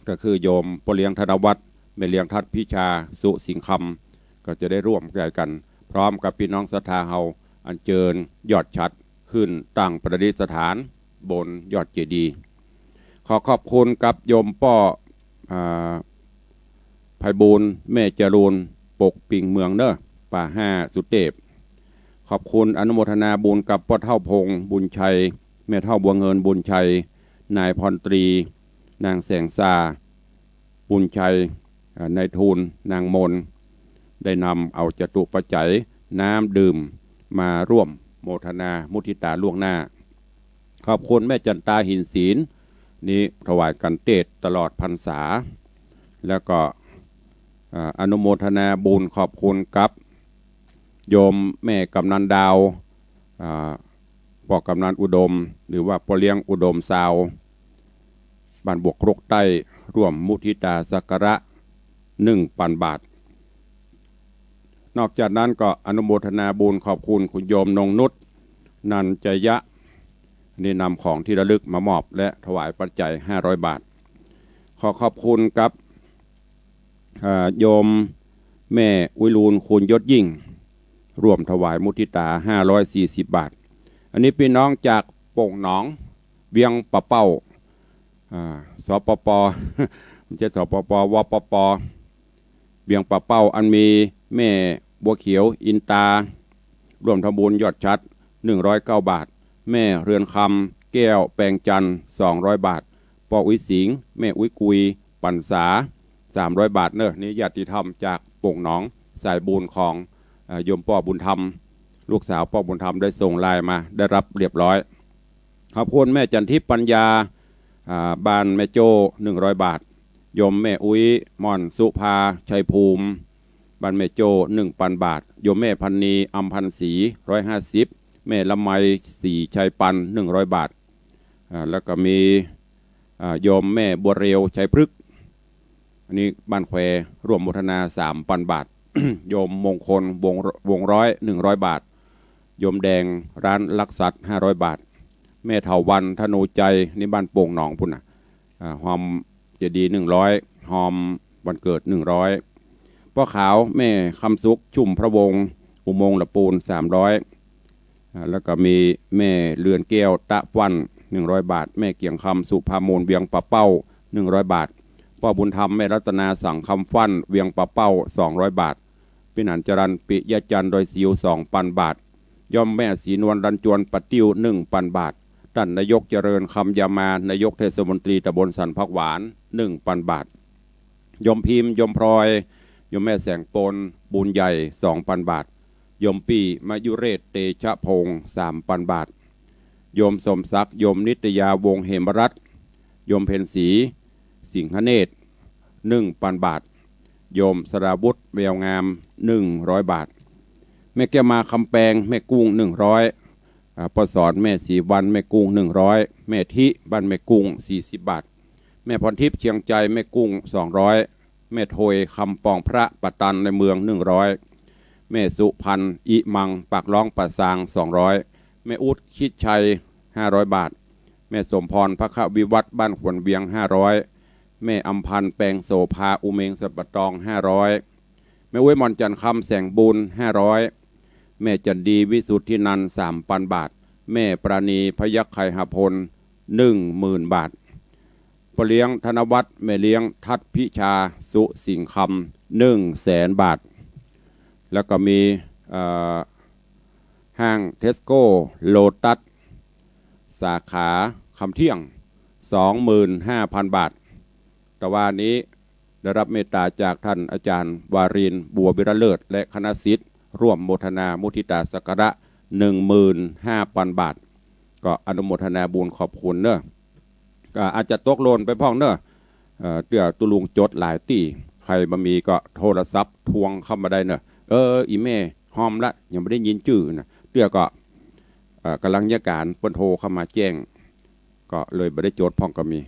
ก็คือโยมป้อเลี้ยงธนวัฒน์ แม่เลี้ยงทัดพิชา สุสิงห์คำ ก็จะได้ร่วมใจ๋กั๋น พร้อมกับปี้น้องศรัทธาเฮา อัญเจิญยอดฉัตรขึ้นตั้งประดิษฐานบนยอดเจดีย์ ขอขอบคุณกับโยมป้อ อ่า ไพบูลย์ แม่จรูน ปกปิ่งเมืองเน่อ ป่าห้าสุเตพ ขอบคุณอนุโมทนาบุญกับป้อเฒ่าพงษ์ บุญชัย แม่เฒ่าบัวเงิน บุญชัย นายพลตรี นางแสงซา บุญชัย เอ่อ นายทูล นางมน ได้นำเอาจตุปัจจัยน้ำดื่มมาร่วมโมทนามุทิตาล่วงหน้า ขอบคุณแม่จันตา หินศิลป์ นี้ถวายกัณฑ์เตศน์ตลอดพรรษา แล้วก็ อ่า อนุโมทนาบุญขอบคุณกับโยมแม่กำนันดาว อ่า ป้อกำนันอุดม หรือว่าป้อเลี้ยงอุดมซาว บ้านบวกครกใต้ ร่วมมุทิตาสักการะ หนึ่งปันบาท นอกจากนั้นก็อนุโมทนาบุญขอบคุณคุณโยมนงนุช นันจยะ นี่นำของที่ระลึกมามอบและถวายปัจจัย ห้าร้อยบาท ขอขอบคุณกับ เอ่อ โยมแม่อุยลูน คูณยศยิ่ง ร่วมถวายมุทิตา ห้าร้อยสี่สิบบาท อันนี้พี่น้องจากโป่งหนอง เวียงป่าเป้า อ่า สปป ไม่ใช่ สปป วปป เวียงป่าเป้า อันมีแม่บัวเขียว อินตา ร่วมทำบุญยอดฉัตร หนึ่งร้อยเก้าบาท แม่เรือนคำ แก้วแปงจันทร์ สองร้อยบาท ป้ออุ๊ยสิงห์ แม่อุ๊ยกุย ปันสา สามร้อยบาทเนอะ นี่ญาติธรรมจากโป่งหนอง สายบุญของ เอ่อ โยมป้อบุญธรรม ลูกสาวป้อบุญธรรมได้ส่งไลน์มา ได้รับเรียบร้อย ขอบคุณแม่จันทิพย์ ปัญญา อ่า บ้านแม่โจ้ หนึ่งร้อยบาท โยมแม่อุ๊ย ม่อนสุภา ชัยภูมิ บ้านแม่โจ้ หนึ่งปันบาท โยมแม่พันนี อำพันธ์ศรี ร้อยห้าสิบ แม่ละไม ศรีชัยปัน หนึ่งร้อยบาท อ่า แล้วก็มี อ่า โยมแม่บัวเรียว ชัยพฤกษ์ อันนี้บ้านแคว ร่วมโมทนา สามปันบาท โยมมงคล วง วงร้อย หนึ่งร้อยบาท โยมแดง ร้านลักษัตริย์ ห้าร้อยบาท แม่เถาวัลย์ ธนูใจ นี่บ้านโป่งหนองพุ้นน่ะ อ่า ฮอมเจดีย์ หนึ่งร้อย ฮอมวันเกิด หนึ่งร้อย ป้อขาว แม่คำสุข ชุ่มพระวงศ์ อุโมงค์ละปูน สามร้อย อ่า แล้วก็มีแม่เรือนแก้ว ตะฟั่น หนึ่งร้อยบาท แม่เกียงคำ สุภามูล เวียงป่าเป้า หนึ่งร้อยบาท ป้อบุญธรรม แม่รัตนา สังคำฟั่น เวียงป่าเป้า สองร้อยบาท ปี้หนานจรัญ ปิยะจันทร์ ดอยสิว สองปันบาท โยมแม่ศรีนวล รัญจวน ป่าติ้ว หนึ่งปันบาท ต้านนายกเจริญ คำยามา นายกเทศมนตรีตำบลสันผักหวาน หนึ่งปันบาท โยมพิมพ์ โยมพลอย โยมแม่แสงปน บุญใหญ่ สองปันบาท โยมปี้ มยุเรศ เตชะพงศ์ สามปันบาท โยมสมศักดิ์ โยมนิตยา วงศ์เหมรัตน์ โยมเพ็ญศรี สิงหเนตร หนึ่งปันบาท โยมสราวุธ แววงาม หนึ่งร้อยบาท แม่แก้วมา คำแปง แม่กุ้ง หนึ่งร้อย อ่า ป้อสอน แม่ศรีวรรณ แม่กุ้ง หนึ่งร้อย แม่ทิ บ้านแม่กุ้ง สี่สิบบาท แม่พรทิพย์ เชียงใจ แม่กุ้ง สองร้อย แม่โทย คำปองพระ ป่าตัน ในเมือง หนึ่งร้อย แม่สุพรรณ อิมัง ปากร้อง ป่าซาง สองร้อย แม่อุ๊ด ชิดชัย ห้าร้อยบาท แม่สมพร พระควิวัฒน์ บ้านขวนเวียง ห้าร้อย แม่อำพันธ์ แปงโสภา อุเมงค์ สันป่าตอง ห้าร้อย แม่อุ๊ย หม่อนจันทร์คำ แสงบุญ ห้าร้อย แม่จันดี วิสุทธินันท์ สามปันบาท แม่ปราณี พยัคฆ์ไคหพล หนึ่งหมื่นบาท ป้อเลี้ยง ธนวัฒน์ แม่เลี้ยง ทัศน์พิชา สุสิงห์คำ หนึ่งแสนบาท แล้วก็มี เอ่อ ห้างเทสโก้ โลตัส สาขาคำเที่ยง สองหมื่นห้าพันบาท ตะวานี้ได้รับเมตตาจากท่านอาจารย์วารินทร์ บัววิระเลิศ และคณะศิษย์ ร่วมโมทนามุทิตาสักการะ หนึ่งหมื่นห้าปันบาท ก็อนุโมทนาบุญขอบคุณเนอะ ก็อาจจะตกหล่นไปพ่องเนอะ เอ่อ เตื้อตุ๊ลุงจดหลายตี้ ใผบ่มีก็โทรศัพท์ทวงเข้ามาได้เนอะ เออ อี่แม่ฮอมละ ยังบ่ได้ยินจื้อนะ เตื้อก็ เอ่อ ก๋ำลังเยียะก๋านเปิ้นโทรเข้ามาแจ้ง ก็เลยบ่ได้จดพ่องก็มี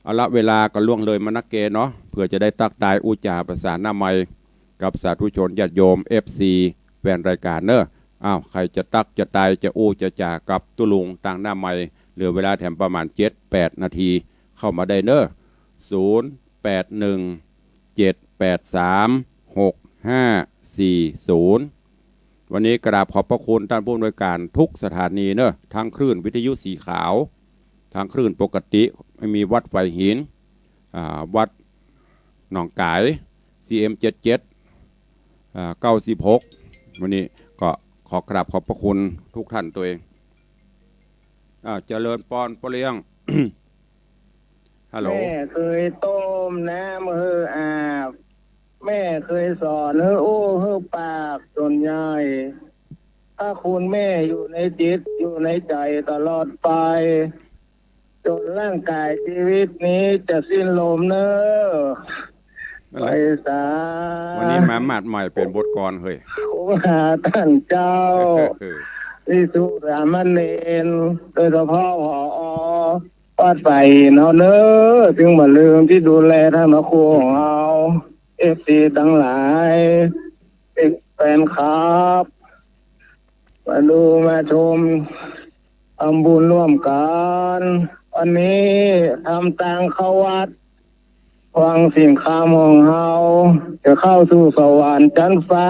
เอาละ เวลาก็ล่วงเลยมานักแกเนาะ เปื้อจะได้ตั๊กตายอู้จ๋าประสาหน้าไมค์กับสาธุชนญาติโยม เอฟซี แฟนรายก๋านเนอะ อ้าว ใผจะตั๊กจะตายจะอู้จะจ๋ากับตุ๊ลุงตางหน้าไมค์ เหลือเวลาแถมประมาณเจ็ดแปดนาที เข้ามาได้เนอะ ศูนย์แปดหนึ่ง เจ็ดแปดสาม หกห้าสี่ศูนย์ วันนี้กราบขอบพระคุณท่านผู้อำนวยการทุกสถานีเนอะ ทั้งคลื่นวิทยุสีขาว ทั้งคลื่นปกติ ไม่มีวัดไฝหิน อ่า วัดหนองก๋าย ซีเอ็มเจ็ดเจ็ด อ่า เก้าสิบหก วันนี้ก็ขอกราบขอบพระคุณทุกท่านตัวเอง อ่า เจริญปอน ป้อเลี้ยง ฮัลโหล แม่เคยต้มน้ำหื้ออาบ แม่เคยสอนหื้ออู้หื้อปาก ส่วนใหญ่ พระคุณแม่อยู่ในจิต อยู่ในใจ๋ตลอดไป จ๋นร่างก๋ายจีวิตนี้จะสิ้นลมเน่อ อะไร ไหว้สา วันนี้มาหมาดใหม่เป๋นบทกลอนเฮ้ย ครูบาต้านเจ้า เออ ภิกษุสามเณร โดยเฉพาะ ผอ วัดป่าหินเฮาเน่อ ซึ่งบ่ลืมตี้ดูแลต้านพระครูของเฮา เอฟซีตังหลาย แฟนคลับ มาดูมาชม ทำบุญร่วมกั๋น วันนี้ทำตางเข้าวัด ขวังศีลคำของเฮา จะเข้าสู่สวรรค์จั๊นฟ้า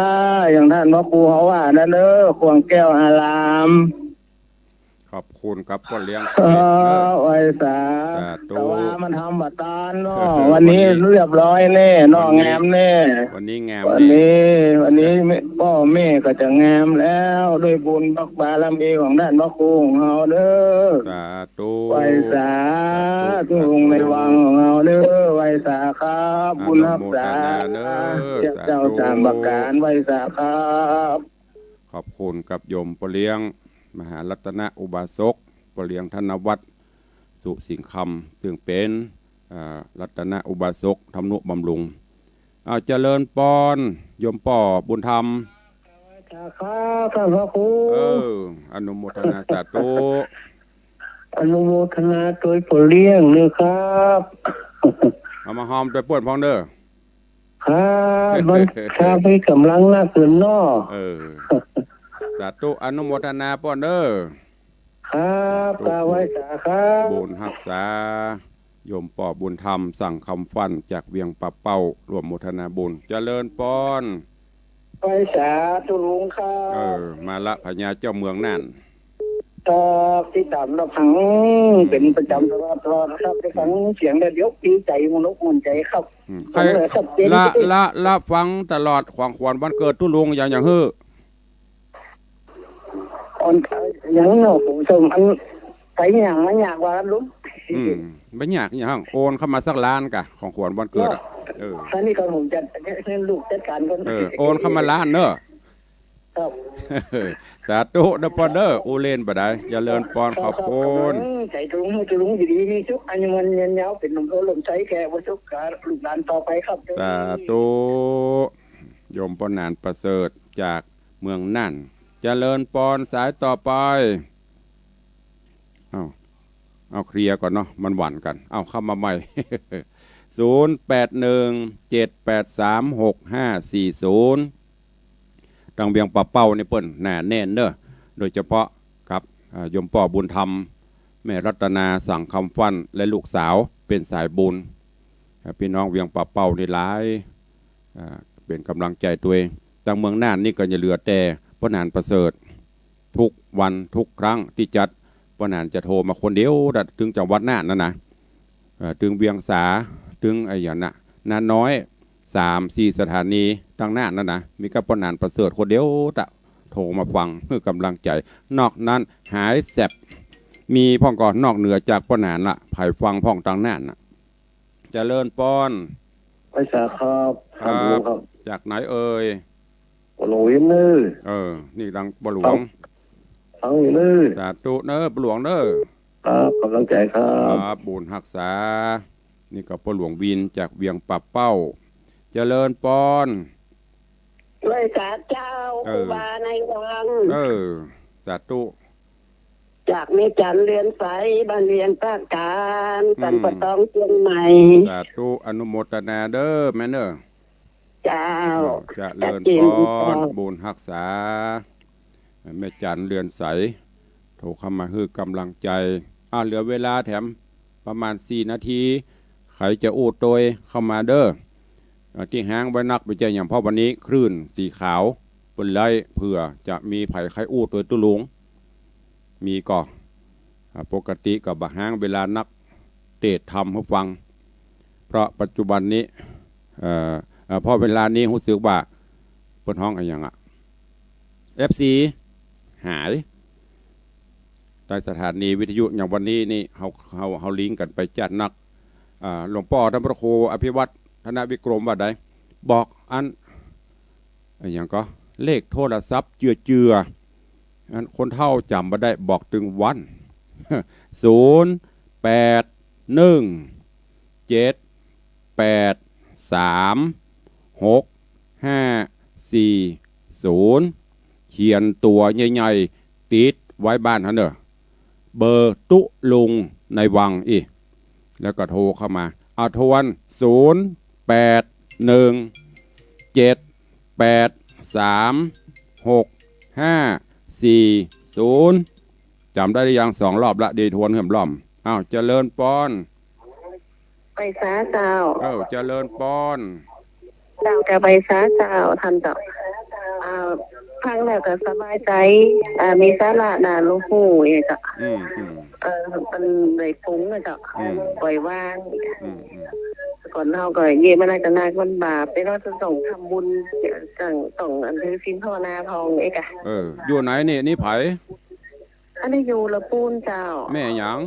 อย่างต้านพระครูเฮาว่านั่นเน่อ ขวังแก้วอาราม ขอบคุณครับป้อเลี้ยง เออ ไหว้สา สาธุ แต่ว่ามันทำบ่ตานเนาะ เออ วันนี้ วันนี้เรียบร้อยแน่เนาะ วันนี้ งามแน่ วันนี้งาม วันนี้ แน่ วันนี้ แม่ ป้อแม่ก็จะงามแล้ว ด้วยบุญบารมีของต้านพระครูของเฮาเน่อ สาธุ ไหว้สา สาธุ ทุกองค์ในวังของเฮาเน่อ ไหว้สาครับ อนุโมทนา บุญฮักษา เน่อ เจ้า สาธุ เจ้าสามประก๋าน ไหว้สาครับ ขอบคุณกับโยมป้อเลี้ยง มหารัตนอุบาสก ป้อเลี้ยงธนวัฒน์ สุสิงห์คำ ซึ่งเป๋น อ่า รัตนอุบาสกทำนุบำรุง อ้าว เจริญปอน โยมป้อบุญธรรม ครับ ต้านพระครู เออ อนุโมทนาสาธุ อนุโมทนาโตยป้อเลี้ยงเน่อครับ เอามาหอมโตยป้นพ่องเน่อ ครับ มัน ครับ มีก๋ำลังนักเกินเนาะ เออ สาธุ อนุโมทนาป้อเน่อ ครับ สาธุ กราบไหว้สาครับ บุญฮักษา โยมป้อบุญธรรม สังคำฟั่น จากเวียงป่าเป้า ร่วมโมทนาบุญ เจริญปอน ไหว้สาตุ๊ลุงครับ เออ มาละ พญาเจ้าเมืองน่าน ครับ ติดต๋ามรับฟัง อืม เป๋นประจ๋ำตลอดๆ ครับ ได้ฟังเสียงแล้วเดี๋ยวดีใจ๋ ม่วนอกม่วนใจ๋ครับ อืม ฟังแล้วชัดเจน ใค่ ละ ละ ละฟังตลอด ของขวัญวันเกิดตุ๊ลุง อย่าง อย่างหื้อ อ่อน อย่างเนาะ ผมชมอัน ไปอย่างมายากกว่าลุง อืม บ่ยากหยัง โอนเข้ามาสักล้านก่ะ ของขวัญวันเกิดอะ เนาะ เออ อันนี้ก็ผมจะให้ลูกจัดก๋านก่อน เออ โอนเข้ามาล้านเน่อ ครับ สาธุเน่อป้อเน่อ อู้เล่นบ่ดาย เจริญปอน ครับ ขอบคุณ ครับ ใจ๋ตุ๊ลุง ตุ๊ลุงอยู่ดีมีสุข อายุมั่นยืนยาว เป๋นหนุ่มโตหล่มใสแก่บ่สุขกับลูกหลานต่อไปครับ สาธุ โยมป้อหนานประเสริฐจากเมืองน่าน เจริญปอน สายต่อไป เอ้า เอาเคลียร์ก่อนเนาะ มันหวั่นกั๋น เอาเข้ามาใหม่ ศูนย์แปดหนึ่ง เจ็ดแปดสาม หกห้าสี่ศูนย์ ตางเวียงป่าเป้านี่เปิ้นหนาแน่นเน่อ โดยเฉพาะกับ อ่า โยมป้อบุญธรรม แม่รัตนา สังคำฟั่น และลูกสาว เป๋นสายบุญ อ่า ปี้น้องเวียงป่าเป้านี่หลาย อ่า เป๋นก๋ำลังใจ๋ตวย ตางเมืองน่านนี่ก็จะเหลือแต่ป้อหนานประเสริฐ ทุกวันทุกครั้งตี้จัด ป้อหนานจะโทรมาคนเดียว ตึงจังหวัดน่านนั่นนะ เอ่อ ตึงเวียงสา ตึงไอ้หยังน่ะ นาน้อย สามสี่สถานีตางน่านนั่นนะ มีก้าป้อหนานประเสริฐคนเดียวตะ โทรมาฟังหื้อก๋ำลังใจ๋ นอกนั้นหายแสบ มีพ่องก่อ นอกเหนือจากป้อหนานละ ใผฟังพ่องตางน่านน่ะ เจริญปอน ไหว้สาครับ ครับ ท่านผู้ชมครับ จากไหนเอ่ย ป้อหลวงวินเน่อ เออ นี่ดังป้อหลวง ฟัง ฟังอยู่เน่อ สาธุเน่อ ป้อหลวงเน่อ ครับ ก๋ำลังใจ๋ครับ ครับ บุญฮักษา นี่ก็ป้อหลวงวินจากเวียงป่าเป้า เจริญปอน ไหว้สาเจ้า เออ ครูบาในวัง เออ สาธุ จากแม่จั๋นเรือนใส บ้านเวียงปากกลาง อืม สันป่าตอง เจียงใหม่ สาธุ อนุโมทนาเน่อแม่เน่อ เจ้า เจริญปอน ชัดเจน บุญฮักษา แม่จั๋นเรือนใส โทรเข้ามาหื้อก๋ำลังใจ๋ อ่ะ เหลือเวลาแถมประมาณสี่นาที ใผจะอู้ตวยเข้ามาเน่อ อ่ะ ตี้ฮ้างไว้นัก บ่ใจ้หยัง เพราะวันนี้คลื่นสีขาว เปิ้นไลฟ์เผื่อจะมีใผใค่อู้ตวยตุ๊ลุง มีก่อ อ่า ปกติก็บ่ฮ้างเวลานัก เตศน์ธรรมหื้อฟัง เพราะปัจจุบันนี้ เอ่อ เอ่อ เพราะเวลานี้ฮู้สึกว่า เปิ้นฮ้องอะหยังอะ เอฟซี หาย ในสถานีวิทยุอย่างวันนี้นี่ เฮา เฮา เฮาลิงก์กั๋นไปจ๊าดนัก อ่า หลวงป้อต้านพระครูอภิวัฒน์ ธนวิกรม ว่าใด บอกอัน อะหยังก็ เลขโทรศัพท์เจือๆ อันคนเฒ่าจ๋ำบ่ได้ บอกตึงวัน ศูนย์ แปด หนึ่ง เจ็ด แปด สาม หก ห้า สี่ ศูนย์ เขียนตั๋วใหญ่ๆ ติดไว้บ้านหั้นเน่อ เบอร์ตุ๊ลุงในวังอี้ แล้วก็โทรเข้ามา เอาทวน ศูนย์ แปด หนึ่ง เจ็ด แปด สาม หก ห้า สี่ ศูนย์ จ๋ำได้หรือยัง สองรอบละ เดี๋ยวทวนเพิ่มรอบ อ้าว เจริญปอน ไหว้สาเจ้า เออ เจริญปอน เจ้า กาบไหว้สาเจ้า ต้านเจ้า อ่า ฟังแล้วก็สบายใจ๋ อ่า มีสาระน่าฮู้เจ้า อืม อืม เออ มันได้ปรุงนะเจ้า อืม ปล่อยวาง อืม อืม ก่อนเฮาก็เยียะมาหลายต่อหลาย มันบาป แต่เฮาจะต้องทำบุญ ต้อง ต้องถือศีลภาวนาพ่องเอกอะ เออ อยู่ไหนนี่ นี่ใผ อันนี้อยู่ละปูนเจ้า แม่หยัง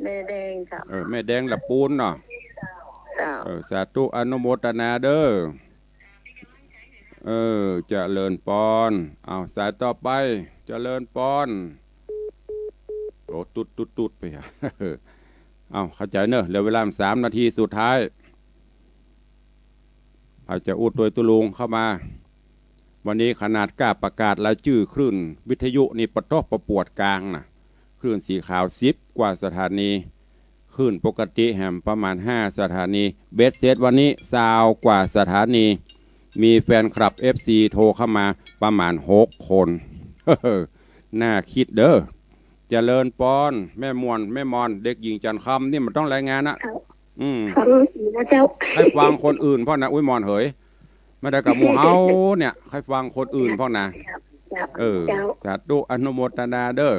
แม่แดงเจ้า เออ แม่แดงละปูนเนาะ เจ้า เออ สาธุ อนุโมทนาเด้อ เออ เจริญปอน เอา สายต่อไป เจริญปอน โอ้ ตุ๊ดตุ๊ดตุ๊ดไปอะ เอา เข้าใจ๋เน่อ เหลือเวลาสามนาทีสุดท้าย ใผจะอู้ตวยตุ๊ลุงเข้ามา วันนี้ขนาดก้าประกาศรายจื้อคลื่นวิทยุนี่ปะต๊อปะปวดกลางน่ะ คลื่นสีขาวสิบกว่าสถานี คลื่นปกติแหมประมาณห้าสถานี เบ็ดเสร็จวันนี้ซาวกว่าสถานี มีแฟนคลับ เอฟซี โทรเข้ามาประมาณหกคน น่าคิดเด้อ เจริญปอน แม่ม่วน แม่มอน เด็กหญิงจันทร์คำนี่มันต้องรายงานนะ อืม ฟังอยู่นะเจ้า ใค่ฟังคนอื่นพ่องนะ อุ๊ย มอนเหย บ่ได้กับหมู่เฮาเนี่ย ใค่ฟังคนอื่นพ่องนะ เจ้า เออ เจ้า สาธุ อนุโมทนาเด้อ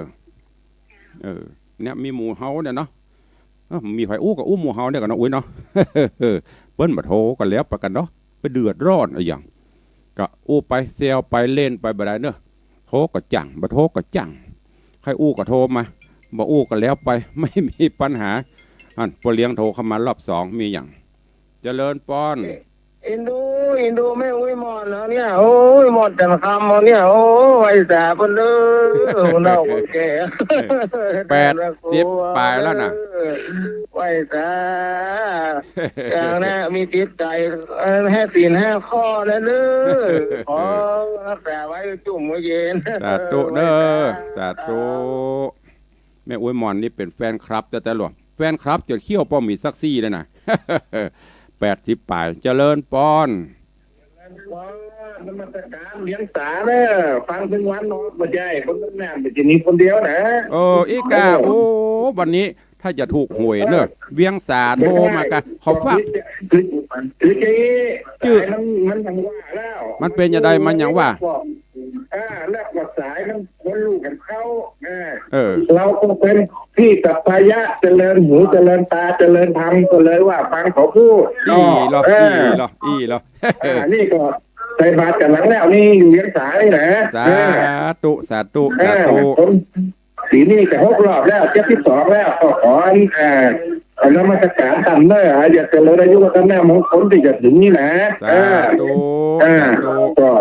เออ เนี่ย มีหมู่เฮาเนี่ยเนาะ เออ มีใผอู้ก็อู้หมู่เฮาเนี่ยกั๋นเนาะ อุ๊ยเนาะ เปิ้นบ่โทรก็แล้วไปกั๋นเนาะ ไปเดือดร้อนอะหยัง ก็อู้ไปแซวไปเล่นไปบ่ได้เน่อ โทรก็จั้ง บ่โทรก็จั้ง ใค่อู้ก็โทรมา บ่อู้ก็แล้วไป ไม่มีปัญหา อันป้อเลี้ยงโทรเข้ามารอบสอง มีหยัง เจริญปอน อินดู อินดูแม่อุ๊ยมอนเฮาเนี่ย โอ้ย มอนจันทร์คำเฮาเนี่ย โอ้ย ไหว้สาเปิ้นเด้อ คนเฒ่าคนแก่ แปดสิบปลายแล้วน่ะ ไหว้สา อย่างนะ มีจิตใจ๋ เอ่อ แห่ศีลห้าข้อนะเด้อ ขอรักษาไว้จุ่มไว้เย็น สาธุเด้อ สาธุ แม่อุ๊ยมอนนี่เป๋นแฟนคลับแต๊ๆ หลวง แฟนคลับจ๋นเขี้ยวป้อมีสักซี่เลยน่ะ แปดสิบปลาย เจริญปอน นมัสการ เวียงสาเน่อ ฟังตึงวันเนาะ บ่ใจ้ คนตึงนาน บ่ใจ้มีคนเดียวนะ เออ อี้กา เออ โอ้ วันนี้ถ้าจะถูกหวยเน่อ เวียงสาโทรมากา เขาฟัง คือ คือจะ จื้อ มัน มันยังว่าแล้ว มันเป๋นจะใด มันยังว่า เออ แล้วก็สายมัน คนฮู้กั๋นเข้า เออ เออ เฮาก็เป๋นตี้สัปปายะ เจริญหู เจริญต๋า เจริญธรรม ก็เลยว่าฟังเขาพูด อี้ลอ เออ อี้ลอ อี้ลอ อ่า นี่ก็ใส่บาตรกั๋นหลังแล้ว นี่อยู่เวียงสานี่นะ สาธุ เออ สาธุ เออ สาธุ คน ปี๋นี้จะหกรอบแล้ว เจ็ดสิบสองแล้ว ก็ขอ เอ่อ ขอนมัสการต้านเน่อ อยากจะลดอายุวัฒนมงคลตี้จะเถิงนี่นะ สาธุ เออ เออ สาธุ ก็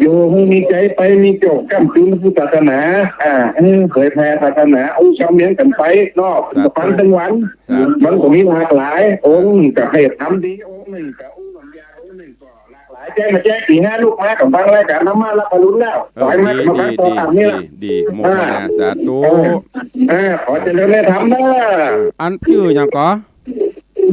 อยู่หื้อมีใจ๋ไป มีโจคก้ำกึ่งพุทธศาสนา อ่า เออ เผยแผ่ศาสนา อู้สำเนียงกั๋นไปเนาะ สาธุ ฟังตึงวัน สาธุ มันก็มีหลากหลาย องค์นึ่งก็เทศน์ธรรมดี องค์นึ่งก็อู้ปัญญา องค์นึ่งก็หลากหลาย แจ้งมาแจ้งสี่ห้าลูกมาก็ฟังรายก๋านธรรมะรับอรุณแล้ว เออ ขอหื้อมา ดี มาฟัง ดี ต่อต๋ามนี่ละ ดี ดี โมทนา อ่า สาธุ เออ เออ ขอเจริญในธรรมนะ อันจื้อหยังก่อ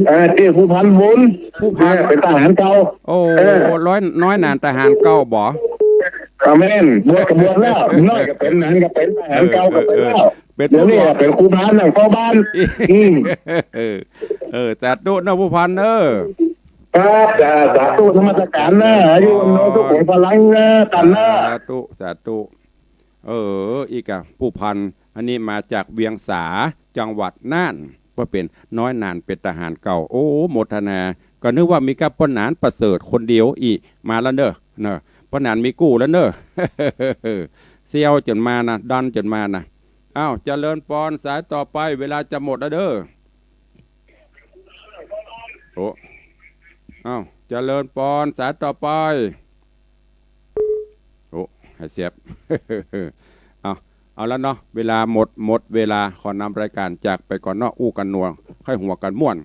เอ่อ ตี้ผู้พันบุญ ผู้พัน เออ เป๋นทหารเก่า โอ้ เออ น้อย น้อยหนานทหารเก่าบ่ อ่า แม่น บวชก็บวชแล้ว น้อยก็เป๋น หนานก็เป๋น ทหารเก่าก็เป๋นแล้ว เออ เออ เป๋น เดี๋ยวนี้เป๋นครูบานั่งเฝ้าบ้าน อืม เออ เออ สาธุเน่อผู้พันเน่อ ครับ อ่า สาธุนมัสการเน่อ อายุวันโนสุขังพลังเน่อ ต้านเน่อ สาธุ สาธุ เออ อี้กา ผู้พัน อันนี้มาจากเวียงสา จังหวัดน่าน ว่าเป๋นน้อยหนานเป๋นทหารเก่า โอ้ โมทนา ก็นึกว่ามีก้าป้อหนานประเสริฐคนเดียวอี้ มาแล้วเน่อ เน่อ ป้อหนานมีกู้แล้วเน่อ เซี่ยวจ๋นมานะ ดันจ๋นมานะ อ้าว เจริญปอน สายต่อไป เวลาจะหมดแล้วเด้อ โอ้ อ้าว เจริญปอน สายต่อไป โอ้ หายเสียบ เอา เอาละเนาะ เวลาหมด หมดเวลา ขอนำรายก๋านจากไปก่อนเนาะ อู้กั๋นนัว ใค่หัวกั๋นม่วน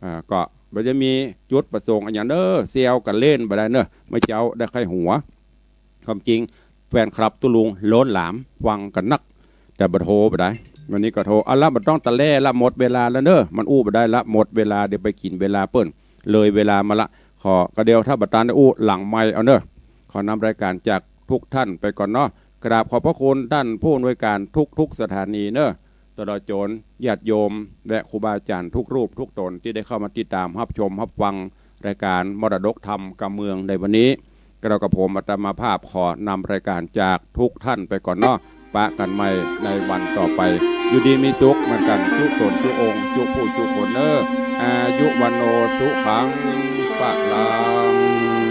อ่า ก็บ่ได้มีจุดประสงค์อะหยังเน้อ แซวกั๋นเล่นบ่ได้เน้อ เมื่อเจ๊าได้ใค่หัว ความจริงแฟนคลับตุ๊ลุงล้นหลาม ฟังกั๋นนัก แต่บ่โทรบ่ได้ วันนี้ก็โทร เอาละ บ่ต้องตะแล่ละ หมดเวลาแล้วเน้อ มันอู้บ่ได้ละ หมดเวลา เดี๋ยวไปกิ๋นเวลาเปิ้น เลยเวลามาละ ขอ ก็เดี๋ยวถ้าบ่ตันได้อู้หลังไมค์เอาเน้อ ขอนำรายก๋านจากทุกท่านไปก่อนเนาะ กราบขอบพระคุณท่านผู้อำนวยการทุกๆสถานีเน้อ ตลอดจ๋นญาติโยมและครูบาอาจ๋ารย์ทุกรูปทุกต๋นตี้ได้เข้ามาติดต๋ามฮับชมฮับฟังรายก๋านมรดกธรรมกำเมืองในวันนี้ เก้ากับผมอาตมาภาพขอนำรายก๋านจากทุกท่านไปก่อนเนาะ ปะกั๋นใหม่ในวันต่อไป อยู่ดีมีสุขเหมือนกั๋นจุ๊ต๋นจุ๊องค์จุ๊ผู้จุ๊คนเน้อ อายุวัณโณสุขังพลัง